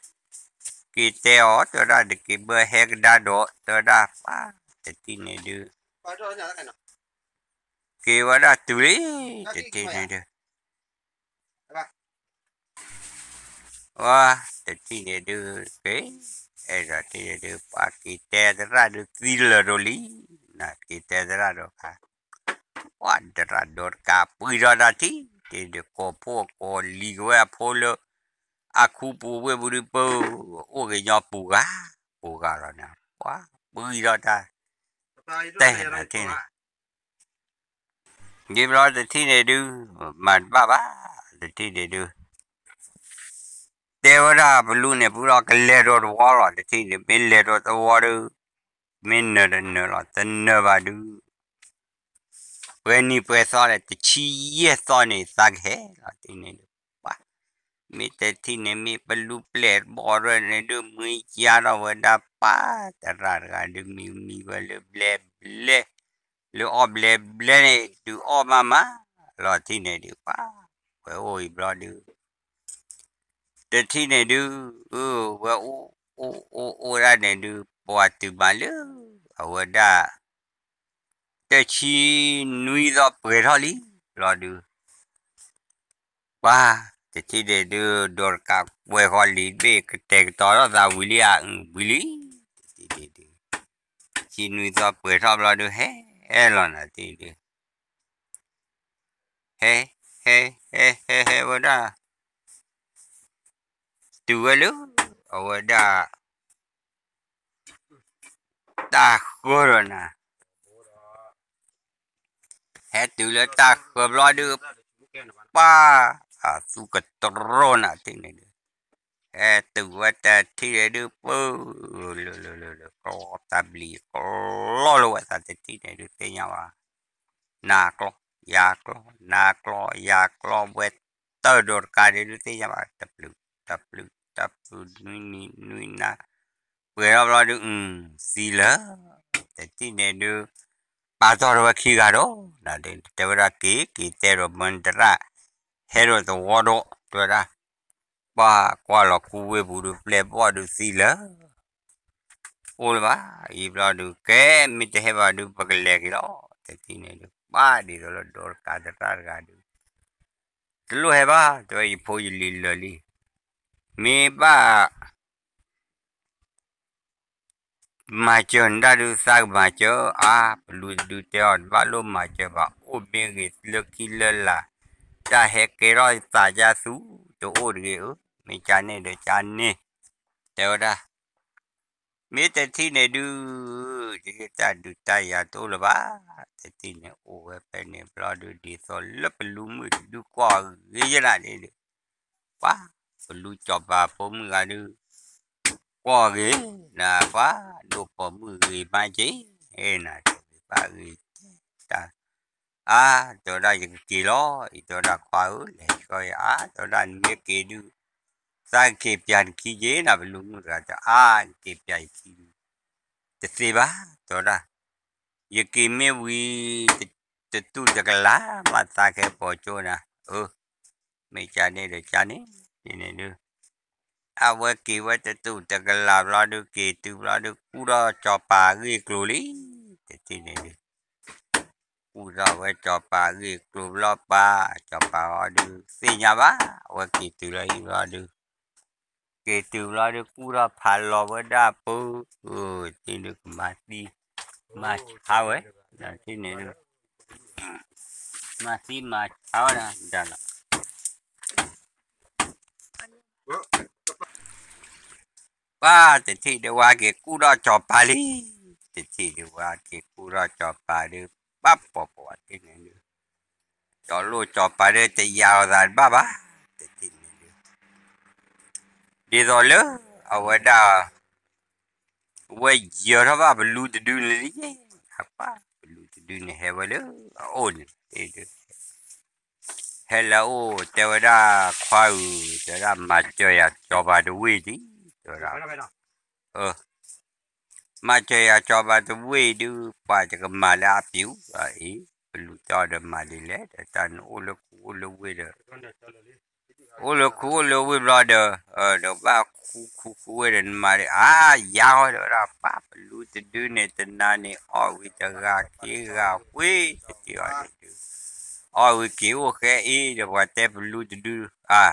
က့ၤတဲအီၤ တဲဝဲဒၣ် တက့ၤဘၢဟဲကဒါဒီး တဲဝဲဒၣ် ပၢ်တထံၣ်န့ၣ်ဒု က့ၤဝဲဒၣ်တုၤလံ, တထံၣ်န့ၣ်ဒု ဝဲတထံၣ်န့ၣ်ဒုက့ၤ, အဲၣ်ဒိးထံၣ်န့ၣ်ဒု ပှၤက့ၤတဲသရၣ်ဒုသံလၢာ်ဒိၣ်လံ, နက့ၤတဲသရၣ်ဒိၣ်ခါ, ပှၤတရၣ်ဒိၣ်တကးပှံၢ်ထီၣ်တၢ်ထံၣ်, တ့ဒုကိးဖှိၣ်ကိးလံၤကဝဲအဖိလၢ အခူပူၤဝ့ၢ်ပူၤဒုပၢ, အိၣ်က့ၤညီပူၤဂၤ, ပူၤဂၤလီၤန့ၣ် ပှၤပှံၢ်ထီၣ်တၢ်, တဲနၤထံၣ်န့ၣ် ဒ်ဘျီတထံၣ်န့ၣ်ဒု, မၤတဘၣ်ဘၣ်, တထံၣ်န့ၣ်ဒု, တဲဝဲဒၣ်ပလူန့ၣ် ပူဒီးကလဲၤဒီးသဝီလီၤ, တထံၣ်န့ၣ် မ့ၢ်လဲၤဒီးသဝီဒု, မ့ၢ်နၢၤတနၢၤလီၤ, တနၢၤဘၣ်ဒု, ပှဲၤနံၤပှဲၤသီလဲၣ်, တဆံယဲၢ်သီန့ၣ် သးကဟဲလီၤ, တထံၣ်န့ၣ်ဒု, ပှၤ မ့ၢ်တထံၣ်န့ၣ် မ့ၢ်ပလူပျဲၢ်ဘီၣ်ရၢၣ်န့ၣ်ဒု မှံယါထီၣ်ဝဲဒၣ်ပၢ်တရၣ်တဂၤဒု မံမံဝဲလၢဘျဲဘျဲ, လၢအီၣ်ဘျဲဘျဲန့ၣ် ဒုးအီၣ်မးမး, လီၤတထံၣ်န့ၣ်ဒု ပှၤ ဝဲအိၣ်အံၤဘျီဒု တထံၣ်န့ၣ်ဒု, ဝဲအိၣ်အိၣ်အိၣ်ဒၣ်န့ၣ်ဒု ပှၤတုၤမးလၢ အဝဲဒၣ် တဆံနွံသီပှဲၤထီၣ်လံ, ဘျီဒု ပှၤ တထံၣ်န့ၣ်ဒု ဒိးတကးပှဲၤဃီလံ ဘ့ၣ်ကတဲာ်ကတီၤထီၣ်သးဝံၤလံဧါ, ဝံၤလံ, တထံၣ်န့ၣ်ဒု တဆံနွံသီပှဲၤထီၣ်ဘျီဒု ဟဲလီၤနၤတထံၣ်ဒု ဟဲ ဟဲ ဟဲ ဟဲ ဟဲဝဲဒၣ် တုၤဝဲလၢ အဝဲဒၣ် တၢ်ဃၢဒီးနၤ, ဟဲတုၤလၢတၢ်ဃၢဘျီဒု ပှၤ အသူကတြီနၤတထံၣ်န့ၣ်ဒု ဟဲတုၤဝဲတထံၣ်န့ၣ်ဒု ပၢ လၢလၢလၢလၢ ကျီတၢ်ဘျံးကျီလၢဝဲသးတထံၣ်န့ၣ်ဒု သ့ၣ်ညါဘၣ်, နၤကျီ ယၤကျီ နၤကျီ ယၤကျီ ဝဲတၢ်ဒိးတကးဒု သ့ၣ်ညါဘၣ် တပျုာ် တပျုာ် တပျုာ် နွံနံၤနွံနၤ ပှဲၤထီၣ်ဘျီဒု သံလၢာ် တထံၣ်န့ၣ်ဒု ပာ်တီၢ်ထီၣ်ဝဲခံဂၤဒီး တဲဝဲဒၣ်က့ၤ က့ၤတဲဒီးမၢနတရၣ် ဟဲဒီးသဝီဒီး တဲဝဲဒၣ် ပှၤကွၢ်လီၤခူဝ့ၢ်ပူၤဒု ပျဲၢ်ဘီၣ်ဒုသံလၢာ် အိၣ်လၢၤဘၣ် အံၤဘျီဒု ကဲ မ့ၢ်တဟဲဘၣ်ဒု ပကလဲၤက့ၤလီၤ တထံၣ်န့ၣ်ဒု ပၢ်ဒ်သိးလၢဒိးတကးတရၣ်တဂၤဒု တလိၣ်ဟဲဘၣ် တဲဝဲ ယဖိယလံၤလၢာ်လံ မ့ၢ်ဘၣ် မၤစၢၤနတၢ်ဒုးသးကမၤစၢၤအါ ပလူတဒုတဲအီၤ တဘၣ်လိၣ်မၤစၢၤဘၣ် အိၣ်မ့ၢ်ဂ့ၤလၢခံလၢလာ် တၢ်ဟဲကဲထီၣ်သးယါသူ တအိၣ်တဂ့ၤဧၢ မ့ၢ်ကန့ၣ်ဒီးကန့ၣ် တဲဝဲဒၣ် မ့ၢ်တထံၣ်န့ၣ်ဒုး တၢ်ဒုးတၢ်ယၤတအိၣ်လၢၤဘၣ် တထံၣ်န့ၣ်အိၣ်ဝဲဖဲန့ၣ်ဘျီဒုး ဒ်သိးလၢပလူမုၣ်တဒုကွၢ်ဂ့ၤယဲဒၣ်န့ၣ်ဒုး ပှၤ ပလူစီၤပၤဖိမုၣ်ဂၤဒုး ကွၢ်ဂ့ၤ နပှၤ ဒိၣ်ပိာ်မုၣ်ဂ့ၤမးက့ၤ နတဲဘၣ်ဂ့ၤ တၢ် အါ တဲဝဲဒၣ်ယကက့ၤလီၤ အံၤတဲဝဲဒၣ်ခွါဧၢ လဲၤဆှီအံၤ အါ တဲဝဲဒၣ်နမ့ၢ်က့ၤဒုး သးကက့ၤပျးနခံက့ၤ နပလူမုၣ်တဂၤတဲ အါ က့ၤပျးယခံဒုး တသ့ဘၣ် တဲဝဲဒၣ် ယက့ၤမ့ၢ်ဝံၤ တတူၢ်တကလး ဘၣ်သးကဲပိာ်ကၠိနၤ အၢ မ့ၢ်ကန့ၣ်ဒီးကန့ၣ် န့ၣ်ဒုး အဝဲက့ၤဝဲတတူၢ်တကလးဘျီဒုး က့ၤတုၤဘျီဒုး ကူၣ်ထီၣ်စီၤပၤအဂ့ၢ်အကျိၤလံ တထံၣ်န့ၣ်ဒုး ကူၣ်ထီၣ်ဝဲစီၤပၤအဂ့ၢ်အကျိၤဘျီပၢ် စီၤပၤအီၤဒုး သ့ၣ်ညါဘၣ် အဝဲက့ၤတုၤလၢဟံၣ်ဘျီဒုး က့ၤတုၤဘျီဒုး ကူၣ်ထီၣ်ဖးလီၤဝဲဒၣ်ပူၤ တထံၣ်ဒုးကမၤသံ မၤဆါဝဲ တထံၣ်န့ၣ်ဒုး မၤသံမၤဆါဝဲဒၣ်လီၤ ပၢ်တထံၣ်ဒုးဝဲက့ၤကူၣ်ထီၣ်စီၤပၤလံ တထံၣ်ဒုးဝဲက့ၤကူၣ်ထီၣ်စီၤပၤဒုး ပၢ်ပိာ်ပိာ်တထံၣ်န့ၣ်ဒုး စီၤလိၣ်စီၤပၤဒုးတယာ်လီၤသးတဘၣ်ဘၣ် တထံၣ်န့ၣ်ဒုး ဒ်သိးလၢ အဝဲဒၣ် ဝဲယၢၤထီၣ်ဘၣ်ပလူတဒုန့ၣ်လံ အပၢ် ပလူတဒုန့ၣ်ဟဲဝဲလၢအအိၣ်န့ၣ် ဟဲလၢအအိၣ်တဲဝဲဒၣ်ခွါဧၢ တဲဝဲဒၣ်မၤစၢၤယၤစီၤပၤတဝ့ၢ်ဒံး တဲဝဲဒၣ် အၢ မၤစၢၤယၤကၠီၤဘၣ်တဝ့ၢ်ဒုး ပှၤတကမၤလၢအပျူၤအံၤ, ပလူၤတီဒီးမၤဒ်လဲၣ်, ဒီးတၢ်နအိၣ်လၢခူအိၣ်လၢဝ့ၢ်ဒီး အိၣ်လၢခူအိၣ်လၢဝ့ၢ်ဘျီဒီး, ဒီးဘၣ်ခူခူခူဝ့ၢ်ဒီးနမၤဒီး အါယါဝဲဒီးဝဲဒၣ် ပၢ်ပလူၤတဒုန့ၣ် တနၤန့ၣ် အီၣ်ဝံၤတဂၤခံဂၤ ဝ့ၢ်တက့ၢ်အီၤန့ၣ်ဒုး, အီၣ်ဝံၤက့ၤအိၣ်ဃဲအံၤဒီး ပှၤတဲပလူၤတဒု, အါ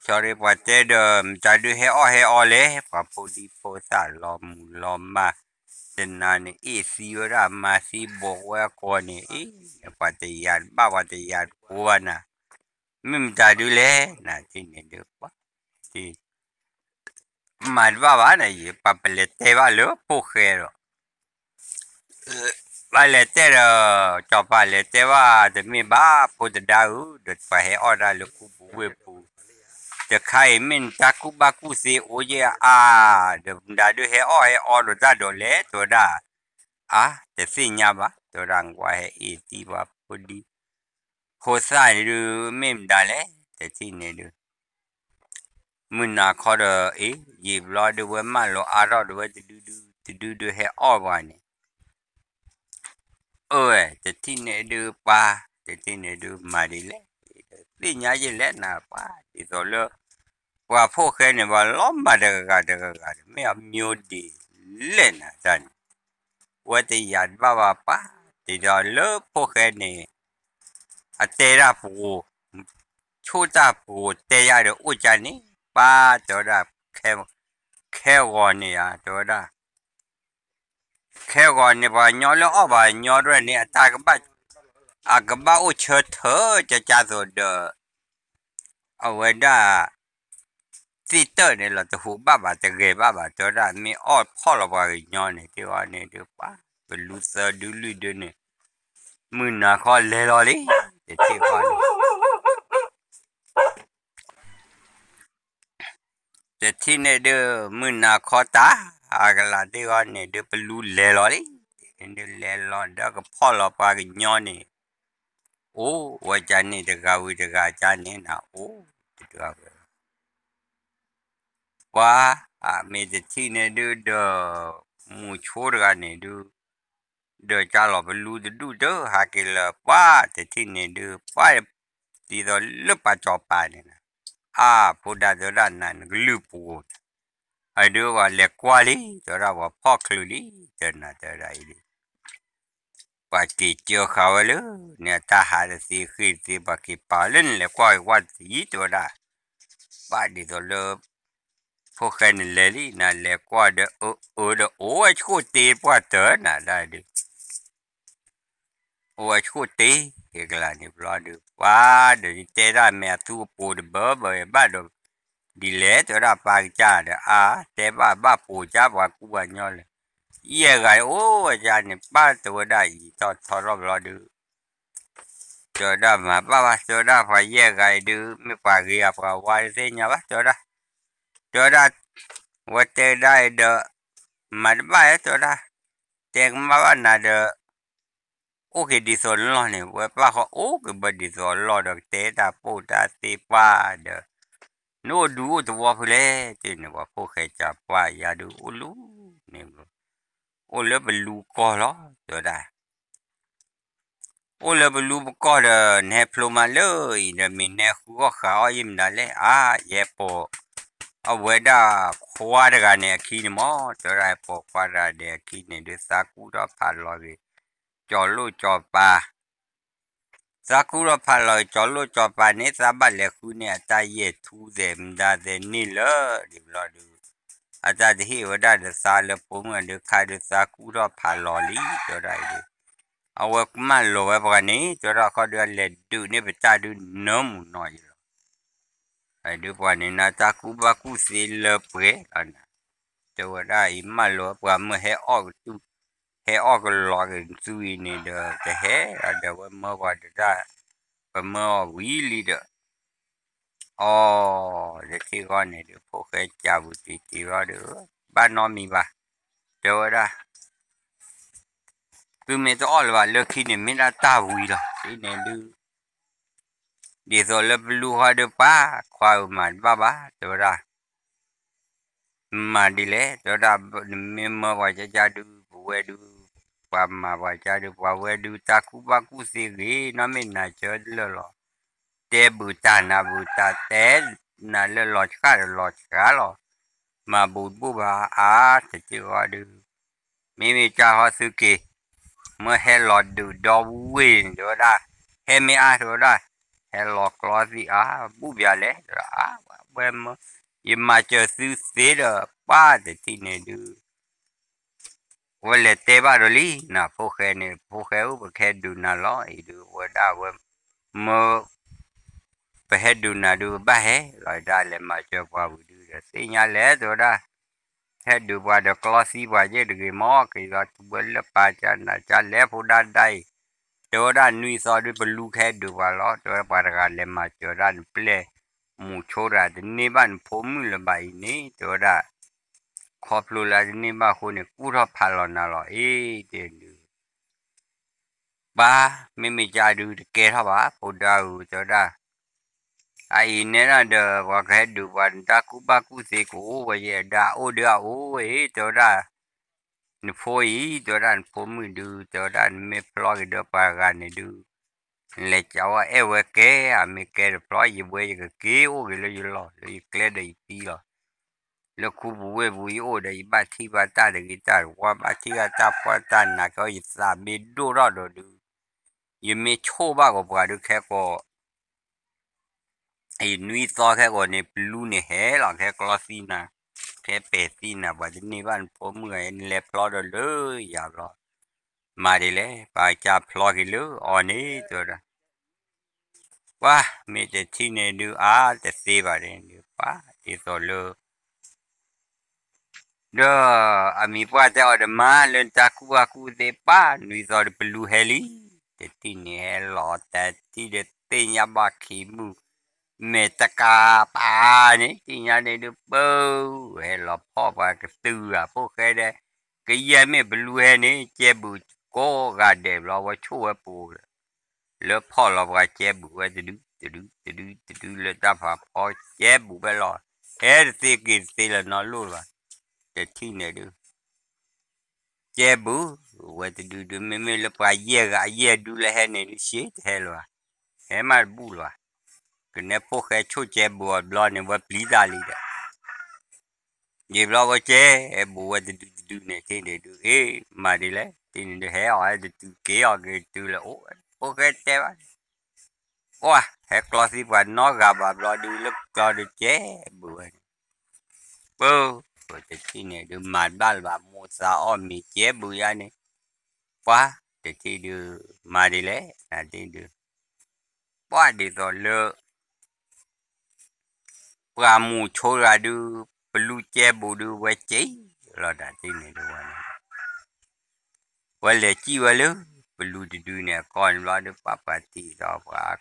sorry ပှၤတဲဒီး မတၤဒုးဟဲအီၣ်ဟဲအီလဲၣ်, ပှၤဖိဒံဖိသၣ်လီၤမုၢ်လီၤမၢ်, တနၤန့ၣ် အ့ၣ်သံဝဲဒၣ်မၤသံဘိးဝဲအကိာ်န့ၣ်အံၤ, ပှၤတယာ်တဘၣ် ပှၤတယာ်တကိးဘၣ်နၤ, မ့ၢ်မတၤဒုးလဲၣ် နၤထံၣ်န့ၣ်ဒုး ပှၤ မၤတဘၣ်ဘၣ်နၤ, ယပှၤပလဲၤတဲဘၣ်လၢဖိၣ်ဃဲဒီး ဘၣ်လဲၤတဲဒီး ကၠီၤပၤလဲၤတဲဘၣ် တမ့ၢ်ဘၣ်ဖိတဒါဧၢ, ဒီးပှၤဟဲအီၣ်တၢ်လၢခူပူၤဝ့ၢ်ပူၤ, တခါအံၤမ့ၢ်နတၢ်ကူၣ်ဘၣ်ကူၣ်သ့အိၣ်ယဲၢ်အါ, ဒီးမတၤဒုးဟဲအီၣ်ဟဲအီဒီးတၢ်ဒိးလဲၣ် တဲဝဲဒၣ်, အါ တသ့ၣ်ညါဘၣ် တဲဝဲဒၣ် ကွၢ်ဟဲအ့ၣ်သံပှၤဖိဒံ ဖိသၣ်န့ၣ်ဒုး မ့ၢ်မတၤလဲၣ် တထံၣ်န့ၣ်ဒုး မုၢ်နၤခီဒီး အ့ၣ် ယံာ်ဘျီဒုးဝဲမၢလီၤအါထီၣ်ဒုးဝဲ တဒုဒု တဒုဒုးဟဲအီၣ်ပှၤန့ၣ်, အၢဝဲ တထံၣ်န့ၣ်ဒုးပှၤ, တထံၣ်န့ၣ်ဒုးမၤဒ်လဲၣ်, သ့ၣ်ညါယဲၢ်လဲၣ်နၤပှၤ ဒ်သိးလၢ ပှၤဖိၣ်ဃဲန့ၣ် ပှၤလီၤမၢ်တဂၤဂၤတဂၤဂၤန့ၣ် မ့ၢ်အမံၤဒ်လဲၣ်နၤတၢ်န့ၣ်, ဝဲတယာ်တဘၣ်ဘၣ်ပှၤ, ဒ်သိးလၢဖိၣ်ဃဲန့ၣ် အတဲတၢ်ပှိၤ, ဆိၣ်တၢ်ပှိၤတဲယၤဒီးအိၣ်ကၢန့ၣ်, ပၢ်တဲဝဲဒၣ်, ခဲဂီၤန့ၣ်ဧါ တဲဝဲဒၣ်, ခဲဂီၤန့ၣ် ပှၤကညီလၢအီၣ်ပှၤကညီတဖၣ်န့ၣ် အတၢ်ကဘၣ်, အကဘၣ်အိၣ်ဆၢထၢၣ်ကကသိးဒီး အဝဲဒၣ် သ့ၣ်တၢၢ်န့ၣ်လီၤ တဟူးဘၣ်ဘၣ် တဂဲၤဘၣ်ဘၣ် တဲဝဲဒၣ် မ့ၢ်အီၣ်ဖီၣ်လီၤပှၤကညီန့ၣ် တဲဝဲန့ၣ်ဒုး ပှၤပလူၤသၢဒုလွံၢ်ဒုန့ၣ် မုၢ်နၤခီလဲၤလီၤလံ တထံၣ်ဃီန့ၣ် တထံၣ်န့ၣ်ဒုး မုၢ်နၤခီတၢ် အကလးတ့ၢ်ဃီန့ၣ်ဒုး ပလူၤလဲၤလီၤလံ, ဒုးလဲၤလီၤဒီးကဖီၣ်လီၤပှၤကညီန့ၣ်, အိၣ်ဝဲကၢန့ၣ်တဂၤဝံၤတဂၤကၢန့ၣ်နၤ အိၣ်တဂၤဝဲ ပှၤ မ့ၢ်တထံၣ်န့ၣ်ဒုးဒီး မူဆိတဂၤန့ၣ်ဒုး ဒီးကၢလီၤပလူၤတဒူၣ်တဟးက့ၤလၢၤ ပှၤတထံၣ်န့ၣ်ဒုး ပှၤ ဒ်သိးလၢပှၤစီၤပၤန့ၣ် အါ ဖိဒါတဲဝဲဒၣ်နၤ နကလုၢ်ပှိၤ အဒုးပှၤလဲၤကွၢ်လံ တဲဝဲဒၣ်ပှၤဖီၣ်ချုးလံ တဲနၤတဲဝဲဒၣ်အံၤဒုး ပှၤက့ၤစၢဃာ်ဝဲလၢ န့ၣ်အတၢ်ဟးတသ့ဃ့ၢ်တသ့ ပှၤက့ၤပာ်လၢနလဲၤကွၢ်က့ၤကွၢ်တယံၤ တဲဝဲဒၣ် ပှၤဒ်သိးလၢ ဖိၣ်ဃဲန့ၣ်လဲၤလံ နလဲၤကွၢ်ဒီး အၢအၢဒီး အိၣ်ဝဲဆှိၣ်တ့ပှၤတၢၢ်နၤဒၣ်ဒုး အိၣ်ဝဲဆှိၣ်တ့ ကလးန့ၣ်ဘျီဒုး ပှၤဒီးတဲဒၣ်မ့ၢ်အသူအပိၤတဘၢဘၢ ဘၣ်ဒီး ဒ်လဲၣ်တဲဝဲဒၣ်ပၢ်ကစၢ်ဒီး အါ တဲဘၣ်ဘၣ်ပိၤကၢ်ပှၤကူပှၤညီလၢ ယဲၢ်ဂၤအိၣ်ဝဲဒၣ်န့ၣ် ပၢ်တဲဝဲဒၣ်အံၤထီၣ်ထီထီၣ်ဘျီဒုး တဲဝဲဒၣ်မၤဘၣ်ဘၣ် တဲဝဲဒၣ်ပှၤယဲၢ်ဂၤအံၤဒုး မ့ၢ်ပှၤဂ့ၤဧါပှၤဝါတသ့ၣ်ညါဘၣ် တဲဝဲဒၣ် တဲဝဲဒၣ် ဝဲတဲဒၣ်အံၤဒီး မၤတဘၣ်ဧါ တဲဝဲဒၣ် တဲကမၣ်ဘၣ်နၤဒီး အိၣ်က့ၤဒ်သိးလီၢ်န့ၣ် ဝဲပၢ်ဃီအိၣ်က့ၤဘၣ်ဒ်သိးလီၢ်ဒီး ကတဲတၢ်ပိၢ်တၢ်သ့ၣ်ပှၢ်ဒီး နအိၣ်ဒူအိၣ်သဝီဖဲလဲၣ် တဲန့ၣ် ပှၤဖိၣ်ဃဲကၢ်ပှၢ်ယၤဒုးအိၣ်လူၤန့ၣ် အိၣ်လၢပလူၤကီၢ်လီၤ တဲဝဲဒၣ် အိၣ်လၢပလူၤပကီၢ်ဒီး နဟဲဖျိမးလၢအံၤဒီး မ့ၢ်နဟဲဃုအီၣ်ဃာ်အီၣ်ယဲၢ်မနုၤလဲၣ် အါ ယဟဲပိာ် အဝဲဒၣ်ခွါတဂၤန့ၣ်အခံန့ၣ်မး တဲဝဲဒၣ် ဟဲပိာ်ခွါတဂၤန့ၣ်အခံန့ၣ်ဒုး သးကူၣ်ထီၣ်ဖးလီၤက့ၤ ကၠီၤလိၣ်ကၠီၤပၤ သးကူၣ်ထီၣ်ဖးလီၤက့ၤ ကၠီၤလိၣ်ကၠီၤပၤန့ၣ် သးဘၣ်လဲၤဃုန့ၢ်အတၢ်ယဲၢ်ထူသဲးမတၤသဲးန့ၣ်လၢ ဒ်ဘျီဒုး အတၢ်တဟ့ၣ်ဝဲဒၣ်ဒီးသးလၢပိာ်မုၣ်ဒုး ခါဒုးသးကူၣ်ထီၣ်ဖးလီၤလံ တဲဝဲဒၣ်အံၤဒုး အဝဲကမၣ်လီၤဝဲပှၤန့ၣ် တဲဝဲဒၣ်ခီဒုး အလဲၤဒုးန့ၢ်ပတၢ်ဒုးနၢမူနီၤယံၤလီၤ အဒုးပှၤန့ၣ်နတၢ်ကူၣ်ဘၣ်ကူၣ်သ့လၢပှဲၤလီၤနၤ တဲဝဲဒၣ်အံၤမၢလီၤပှၤမၢဟဲအီၣ်ကတူၢ် ဟဲအီၣ်ကလီက့ၤသူအံၤန့ၣ်ဒီး တဟဲဒီးဝဲမၢပှၤတဒၣ် ပမၢအီၤဝံၤလံဒီး အီ တထံၣ်ဃီန့ၣ်ဒုး ဖိၣ်ဃဲကၢ်ပူၤတံၢ်တံၢ်ဃီဒီး ဘၣ်နီတမံၤဘၣ် တဲဝဲဒၣ် သုမ့ၢ်တအီၣ်လၢၤဘၣ် လၢခံန့ၣ်မ့ၢ်ဒၣ်တၢ်ဝံၤလီၤ ဒ်န့ၣ်ဒုး ဒ်သိးလၢပလူၤဃီဒုးပှၤ ခွါဧၢမၤတဘၣ်ဘၣ် တဲဝဲဒၣ် မၤဒ်လဲၣ် တဲဝဲဒၣ်, နမ့ၢ်မၢပှၤကၢကၢဒုး ပဝဲဒုး, ပှၤမၤပှၤကၢဒုး ပှၤဝဲဒုး တၢ်ကူၣ်ဘၣ်ကူၣ်သ့ဂ့ၤ နီၢ်မ့ၢ်နၤစၢၤလၢာ်လီၤ. တဲဘုးတၢ်နၤဘုးတၢ်တဲ, နၤလၢလီၤဆှၣ်ဒီးလီၤဆှၣ်လီၤ. မၤဘူၣ်တဘူၣ်ဘၣ်အါ တထံၣ်ဃီဒုး, မ့မ့ၢ်ကၢ်ဟီသုက့ၤ, မၢဟဲလီၤဒုးဒီဝ့ၢ်န့ၣ် တဲဝဲဒၣ်, ဟဲမ့ၢ်အါ တဲဝဲဒၣ်, ဟဲလီၤကျီသံအါ ဘူၣ်ပၠးလဲၣ် တဲဝဲဒၣ်, အါ ဝဲမၢ, ယမၤစၢၤသုသ့ဒီး ပၢ်တထံၣ်န့ၣ်ဒုး ဝဲလဲၤတဲဘၣ်ဒီးလံ နဖိၣ်ဃဲန့ၣ် ဖိၣ်ဃဲဧၢ ပကဟဲဒုးနၤလီၤအံၤဒုး ဝဲဒၣ်ဝဲ, မၢ, ပဟဲဒုးနၤဒုး ပဘၣ်ဟဲလီၤဒၣ် လဲၤမၤစၢၤပှၤဝံၤဒုးဒီး သ့ၣ်ညါလဲၣ် တဲဝဲဒၣ်, ဟဲဒုးပှၤဒီးကျီသံပှၤယဲၢ်တဂ့ၤမၢ် ကယီၤထူဝဲလၢပၢ်ကၢ်နၤကၢ်လဲၤဖိဒါဒၣ်အံၤ, တဲဝဲဒၣ်နွံသီဒုး ပလူၤကဟဲဒုးပှၤလီၤ တဲဝဲဒၣ် ပှၤတဂၤလဲၤမၤစၢၤဒၣ်နပျဲၢ်, မူၤဆိတဂၤ တန့ၢ်ဘၣ်နဖိမုၣ်လၢၤဘၣ်အံၤန့ၣ် တဲဝဲဒၣ် ခီဖျိလၢအတန့ၢ်ဘၣ်အဃိန့ၣ် ကူၣ်ထီၣ်ဖးလီၤနၤလီၤ အ့ တဲဒုး, ပၢ် မ့မ့ၢ်ကၢ်ဒုးတကဲထီၣ်ဘၣ် ဖိဒါဧၢ တဲဝဲဒၣ်, အအံၤနဲဒၣ်ဒီး ပှၤကဟဲဒုးပှၤ နတၢ်ကူၣ်ဘၣ်ကူၣ်သ့ကအိၣ်ဝဲယဲၢ် ဒီးအအိၣ်ဒုးအအိၣ်အ့ တဲဝဲဒၣ်, နဖိအံၤ တဲဝဲဒၣ် နဖိမုၣ်ဒုး တဲဝဲဒၣ် နမ့ၢ်ဖျီက့ၤဒီးပှၤတဂၤန့ၣ်ဒုး နလဲၤကးဝဲအဲၣ်ဝဲကဲ အမ့ၢ်ကဲတဖျီ ယဝဲယကက့ၤအိၣ်က့ၤလၢယလီၢ် လၢယကျဲဒီးယထံလီၤ. လၢခူပူၤဝ့ၢ်ပူၤယအိၣ်ဒီး ယဘၣ်ထံၣ်ဘၣ်တၢ်တဂ့ၤတၢ်တဝါ ဘၣ်ထံၣ်ဘၣ်တၢ်ဖှီၣ်တၢ်နးကီ ယသးမ့ၢ်ဒိၣ်ထီၣ်ဒီးဒုး ယမ့ၢ်ဆိၣ်ဘၣ်ကီးပှၤဒုးခဲကိာ် နွံသီခဲကိာ်န့ၣ် ပလူန့ၣ်ဟဲလီၤ ခဲကျီသံနၤ, ခဲပဲာ်သံနၤ ပှၤတန့ၢ်ဘၣ်နဖိမုၣ်ဂၤ နလဲၤဖျီဒီးလၢယၤဘျီ, မၤဒ်လဲၣ် ပှၤကၢ်ဖျီက့ၤလၢအီၤန့ၣ် တဲဝဲဒၣ်, ပှၤမ့ၢ်တထံၣ်န့ၣ်ဒုး အါတသ့ဘၣ်န့ၣ်ဒုး ပှၤဒ်သိးလၢ ဒီးအမံၤပှၢ်တဲအီၤဒီး မၤလၢနတၢ်ကူၣ်ဘၣ်ကူၣ်သ့ ပၢ်နွံသီဒီးပလူဟဲလံ, တထံၣ်န့ၣ်ဟဲလီၤတထံၣ်ဒီးသ့ၣ်ညါဘၣ်ခံမုၢ်, မဲာ်တကးပာ်န့ၣ် သ့ၣ်ညါန့ၣ်ဒုး ပၢ ဟဲလီၤဖီၣ်ပှၤကတုၤဂၤဖိၣ်ဃဲဒဲး, ကယဲၢ်မ့ၢ်ပလူဟဲန့ၣ် ကဲဘူးကိးဂၤဒဲးဘျီ ဝဲဆိၣ်ဝဲပူၤ လၢဖီၣ်လီၤပှၤကဲဘူးဝဲတဒု တဒု တဒု တဒုလၢတၢ်ဖးဖီကဲဘူးဝဲလီၤ, ဟဲတသ့က့ၤတသ့လၢၤနီတဘျီလၢၤဘၣ်, တထံၣ်န့ၣ်ဒုး ကဲဘူးဝဲတဒုဒုး မ့မ့ၢ်လၢပှၤယဲၢ်ဂၤယဲၢ်ဒုလၢဟဲန့ၣ်ဒုး ရှဲတဟဲလၢၤဘၣ်, ဟဲမးတဘူၣ်လၢၤဘၣ်, ကနဲဖိၣ်ဃဲဆိၣ်ကဲဘူးအီၤဘျီန့ၣ် ဝဲပျံၤတၢ်လံဒီး ယံာ်ဘျီဝဲကဲဘူးဝဲတဒုတဒုန့ၣ် ထံၣ်န့ၣ်ဒုး အ့ မၤဒ်လဲၣ် ထံၣ်န့ၣ်ဒုး ဟဲအီၤဟဲတတုၤက့ၤအီၤက့ၤတုၤလၢအိၣ် ဖိၣ်ဃဲတဲဘၣ်န့ၣ်, ပှၤဟဲကျီသံပှၤနီတဂၤဘၣ်ဘျီဒုး လၢကျီဒုးကဲဘူးဝဲန့ၣ်, ပၢ ပတထံၣ်န့ၣ်ဒုး မၤတဘၣ်လၢၤဘၣ် မိၢ်သးအီၣ်မ့ၤကဲဘူးယါန့ၣ်, ပှၤတထံၣ်ဒုး မၤဒ်လဲၣ် နထံၣ်ဒုး ပှၤဒ်သိးလၢ ပှၤမူၤဆိတဂၤဒုး ပလူကဲဘူးဒုး ဝဲက့ၤလီၤတၢ်ထံၣ်န့ၣ်ဒုးဝဲန့ၣ်, ဝဲလဲၤစံၣ်ဝဲလၢ ပလူတဒုန့ၣ် အကီၢ်န့ၣ်ဘျီဒုး ပှၤပှၤတံၤဒီးပှၤ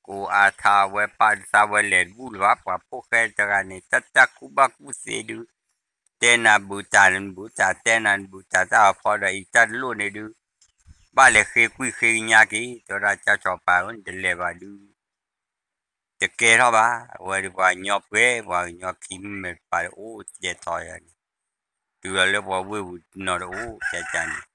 ကိးအါထါဝဲပာ်သးဝဲလဲၤတဘူၣ်လၢၤဘၣ် ပှၤဖိၣ်ဃဲတဂၤန့ၣ် တၢ်တၢ်ကူၣ်ဘၣ်ကူၣ်သ့ဒုး တဲနၤဘူးတၢ်နဘူးတၢ် တဲနၤနဘူးတၢ် တၢ်ဖီဒီးအံၤတၢ်တလိၣ်န့ၣ်ဒုး ဘၣ်လဲၤဃ့ကွံာ်ဃ့ကညါက့ၤ တဲဝဲဒၣ် ကၠီစီၤပၤဧၢ နတလဲၤဘၣ်ဒုး တကဲထီၣ်ဘၣ် အဝဲဒုးပှၤကညီပှဲၤ ပှၤကညီခံမုၣ်မဲာ်တပၤဒုးအိၣ်ကဲထီၣ်ယၤန့ၣ် တုၤလီၤလၢပှၤဝ့ၢ်ပူၤနီၤတအိၣ်ကဲကန့ၣ်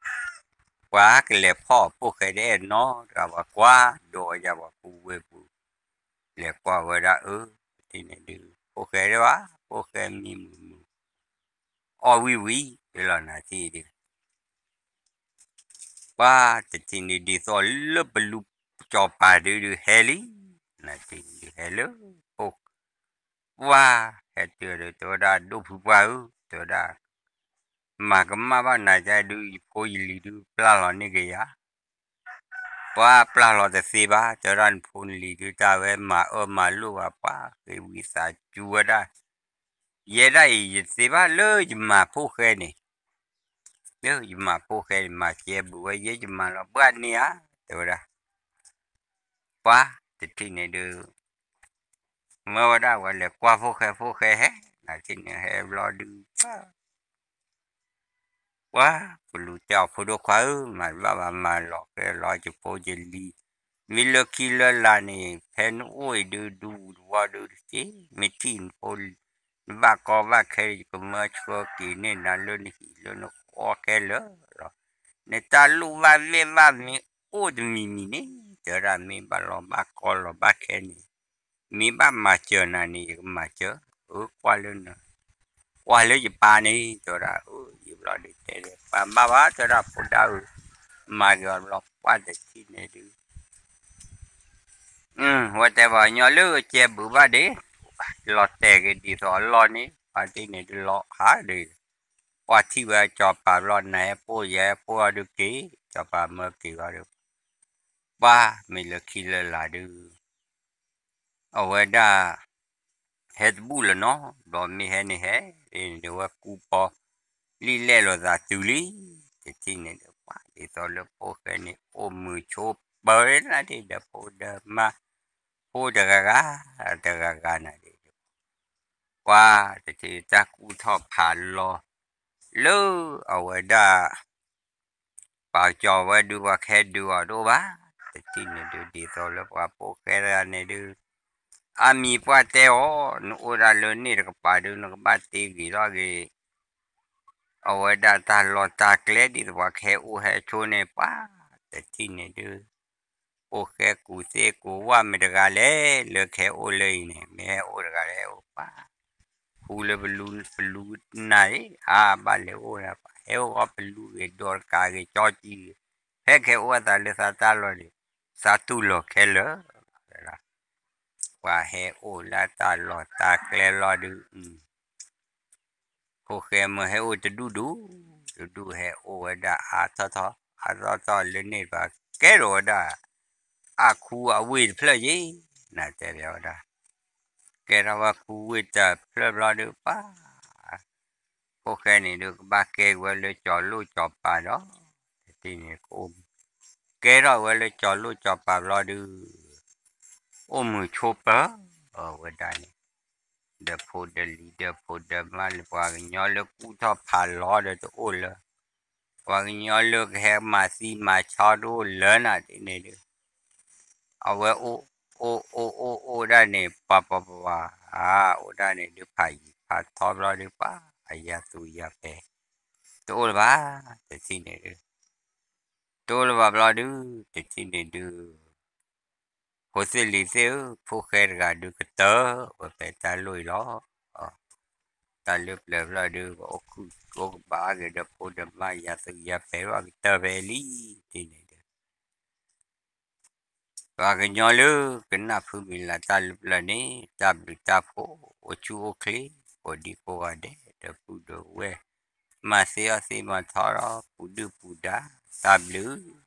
ပှၤကလဲၤဖီၣ်ဖိၣ်ဃဲတအဲၣ်နီတဂၤ ပှၤကွၢ်ဒိးဝဲယၤပှၤပူၤဝ့ၢ်ပူၤ လဲၤကွၢ်ဝဲဒၣ်အၢ ပထံၣ်န့ၣ်ဒုး ဖိၣ်ဃဲဒၣ်ဘၣ် ဖိၣ်ဃဲမံမုာ်မုာ် အီၣ်ဝံၣ်ဝံၣ် လီၤနၤထံၣ်ဒုး ပှၤတထံၣ်န့ၣ်ဒ်သိးလၢပလူစီၤပၤဒုးဒုးဟဲလံ နထံၣ်န့ၣ်ဒုးဟဲလၢ ပှၤဟဲတုၤဒီး တဲဝဲဒၣ် ဒိၣ်ဖုပှၢ်ဧၢ တဲဝဲဒၣ် မၤကမၣ်ဘၣ်နၤကဒုး ယဖိယလံၤဒုးပျၢ်လီၤန့ၢ်က့ၤယၤ ပှၤပျၢ်လီၤတသ့ဘၣ် တဲဝဲဒၣ် နဖိနလံၤဒုးတၢ်ဝဲမၤအၢမၤလိာ်ဘၣ် ပှၤဃ့ဝံသးစူၤဝဲဒၣ် ယဲဒၣ်အံၤ ယတသ့ဘၣ်လၢယမၤဖိၣ်ဃဲန့ၣ် လၢယမၤဖိၣ်ဃဲန့ၣ် မၤကဲဘူးဝဲ ယဲယမၤလီၤဘှၣ်န့ၢ်ဧါ တဲဝဲဒၣ် ပှၤတထံၣ်န့ၣ်ဒုး မၢဝဲဒၣ်ဝဲလဲၤကွၢ်ဖိၣ်ဃဲ ဖိၣ်ဃဲဟဲ နထံၣ်န့ၣ်ဟဲဘျီဒုး ပှၤ ပလူတဲအီၤဖိဒိၣ်ခွါဧၢ မၤတဘၣ်ဘၣ် မၤလီၤဃဲလီၤယဖိယလံၤ မ့ၢ်လၢခံလၢလာ်န့ၣ် ဖဲနအိၣ်အံၤဒုး ဒူပူၤတဝီဒုးတက့ၢ် မ့ၢ်ထံၣ်နဖိ ဘၣ်ကီဘၣ်ခဲ ယကမၢဆှၢက့ၤန့ၢ်နၤလၢနဟံၣ်လၢနဃီခဲလၢာ်လီၤ. နတၢ်လိၣ်ဘၣ်ဘ့ၣ်ဘၣ်မ့ၢ်အိၣ်တမံၤမံၤန့ၣ် တဲဝဲဒၣ်မ့ၢ်ဘၣ်လီၤဘၣ်ကီလီၤဘၣ်ခဲန့ၣ် မ့ၢ်ဘၣ်မၤစၢၤနၤန့ၣ် ယကမၤစၢၤ, အၢ ကွၢ်လၢန ကွၢ်လၢယပၢ်န့ၣ် တဲဝဲဒၣ် အၢ ယဘျီဒုးတဲဒီး ပၢ်ဘၣ်ဘၣ် တဲဝဲဒၣ်ဖိဒၣ်ဧၢ, မၤက့ၤအီၤဘျီ ပှၢ်တထံၣ်န့ၣ်ဒုး ဝဲတဲပှၤကညီလၢကဲဘုးဘၣ်ဒ့ၣ်, လီၤတဲာ်က့ၤဒ်သိးအလီၢ်န့ၣ် ပှၤတထံၣ်န့ၣ်ဒုးလီၤဟးဒုး, ပှၤထံၣ်ဝဲစီၤပၤဘျီ နဟဲပိၢ်ယဟဲပိၢ်အီၤဒုးက့ၤ, စီၤပၤမၢက့ၤအီၤဒုး ပှၤမ့ၢ်လၢခံလၢလာ်ဒုး အဝဲဒၣ် ဟဲတဘူၣ်လၢၤနီၤ, ဘျီမ့ၢ်ဟဲန့ၣ်ဟဲ, ဒ်န့ၣ်ဒုးဝဲကူပီၤ လံၣ်လဲၣ်လိာ်သးတုၤလံ, တထံၣ်န့ၣ်ဒုး ပှၤဒ်သိးလၢဖိၣ်ဃဲန့ၣ် အိၣ်မုာ်ဆိးပၢၤနၤဒ့ၣ်ဒီးဖိဒီးမါ, ဖိတဂၤဂၤ, တဂၤဂၤနၤဒ့ၣ်ဒီး ပှၤတထံၣ်တၢ်ကူၣ်ထီၣ်ဖးလီၤ လၢအဝဲဒၣ် ပှၤကၠီၤဝဲဒုး ပှၤကဟဲဒုးအီၤတအိၣ်ဘၣ်, တထံၣ်န့ၣ်ဒုး ဒ်သိးလၢပှၤဖိၣ်ဃဲတဂၤန့ၣ်ဒုး အမံၤပှၢ်တဲအီၤ, နအိၣ်ဒၣ်လၢန့ၣ်တကပၤဒုး နကဘၣ်တ့ဂ့ၤထီၣ်က့ၤ အဝဲဒၣ်တၢ်လီၢ်တၢ်ကျဲဒ်သိးပှၤကဟဲအိၣ်ဟဲဆိန့ၣ် ပှၤတထံၣ်န့ၣ်ဒုး ဖိၣ်ဃဲကူၣ်သ့ကူၣ်ဝၣ်မ့ၢ်တဂၤလဲၣ်, လၢကဟဲအိၣ်လၢအံၤန့ၣ် မ့ၢ်ဟဲအိၣ်တဂၤလဲၣ် အိၣ်ပှၤ ဃူလၢပလူနၤအံၤ အါဘၣ်လဲၤအိၣ်ဒၣ်ပှၤ ဟဲအိၣ်ဃီပလူဂ့ၤ ဒိးတကးဂ့ၤ ကၠီကံဂ့ၤ, ဖဲကဟဲအိၣ်အသးလၢသးတၢ်လီၢ်န့ၣ် သးတူၢ်လိာ်ခဲလၢာ်, ပှၤဟဲအိၣ်လၢတၢ်လီၢ်တၢ်ကျဲလီၤဒုး ဖိၣ်ဃဲမ့ၢ်ဟဲအိၣ်တဒူၣ်ဒူၣ်, တဒူၣ်ဟဲအိၣ်ဝဲဒၣ်အါထီၣ်ထီၣ်, အါထီၣ်ထီၣ်လၢန့ၣ်ပှၤကဲထီၣ်ဝဲဒၣ် အါခူအဝ့ၢ်တဖျၢၣ်ယ့ၣ်, နတဲဝဲဒၣ်, ကဲထီၣ်ဝဲခူဝ့ၢ်တဖျၢၣ်ဘျီဒုးပှၤ ဖိၣ်ဃဲန့ၣ်ဒုးကဘၣ်ကဲက့ၤဝဲလၢကၠီၤလိၣ်ကၠီၤပၤဒီး တထံၣ်န့ၣ်ကအိၣ်, ကဲထီၣ်ဝဲလၢကၠီၤလိၣ်ကၠီၤပၤဘျီဒုး အိၣ်မုာ်ဆိးပၢၤဝဲဒၣ်န့ၣ်, ဒီးဖိဒီးလံၤဒီးဖိဒီးမါလၢပှၤကညီလၢကူၣ်ထီၣ်ဖးလီၤဒီးတအိၣ်လၢၤ, ပှၤကညီလၢကဟဲမၤသံမၤဆီတအိၣ်လၢၤနၤဒ်န့ၣ်ဒုး အဝဲအိၣ်အိၣ်အိၣ်အိၣ်အိၣ်ဒၣ်န့ၣ် ပှၤပှၤပှၤ အိၣ်ဒၣ်န့ၣ်ဒုး ဖးယံၤဖးထီဘျီဒုးပှၤ အယၤသူယၤပဲာ် တအိၣ်လၢၤဘၣ်, တထံၣ်န့ၣ်ဒုး တအိၣ်လၢၤဘၣ်ဘျီဒုး တထံၣ်န့ၣ်ဒုး ဖိသ့ၣ်လံၤသ့ၣ်ဧၢ, ဖိၣ်ဃဲတဂၤဒုးကတၢၢ်ဝဲဖဲတၢ်လိၣ်အံၤလီၤ. တၢ်လၢပျၢၤဘျီဒုး ပအိၣ်ခုၣ်အိၣ်ကဘၣ်ဂ့ၤဒီးဖိဒီးမါ ယၤသူယၤပဲာ် ပှၤကတၢၢ်ဖဲအံၤလံ, တထံၣ်န့ၣ်ဒုး ပှၤကညီလၢကနၢ်ဖုမံၤလၢတၢ်လၢပျၢၤန့ၣ် တၢ်ဘျုးတၢ်ဖှိၣ် အိၣ်ဆူၣ်အိၣ်ချ့ ကိးဒံကိးဂၤဒဲး ဒီပုၢ်ဒီဝဲၢ် မၤသ့အီၣ်သ့မၤထီဒီး ပူၤဒုၣ်ပူၤဒါ တၢ်ဘျုး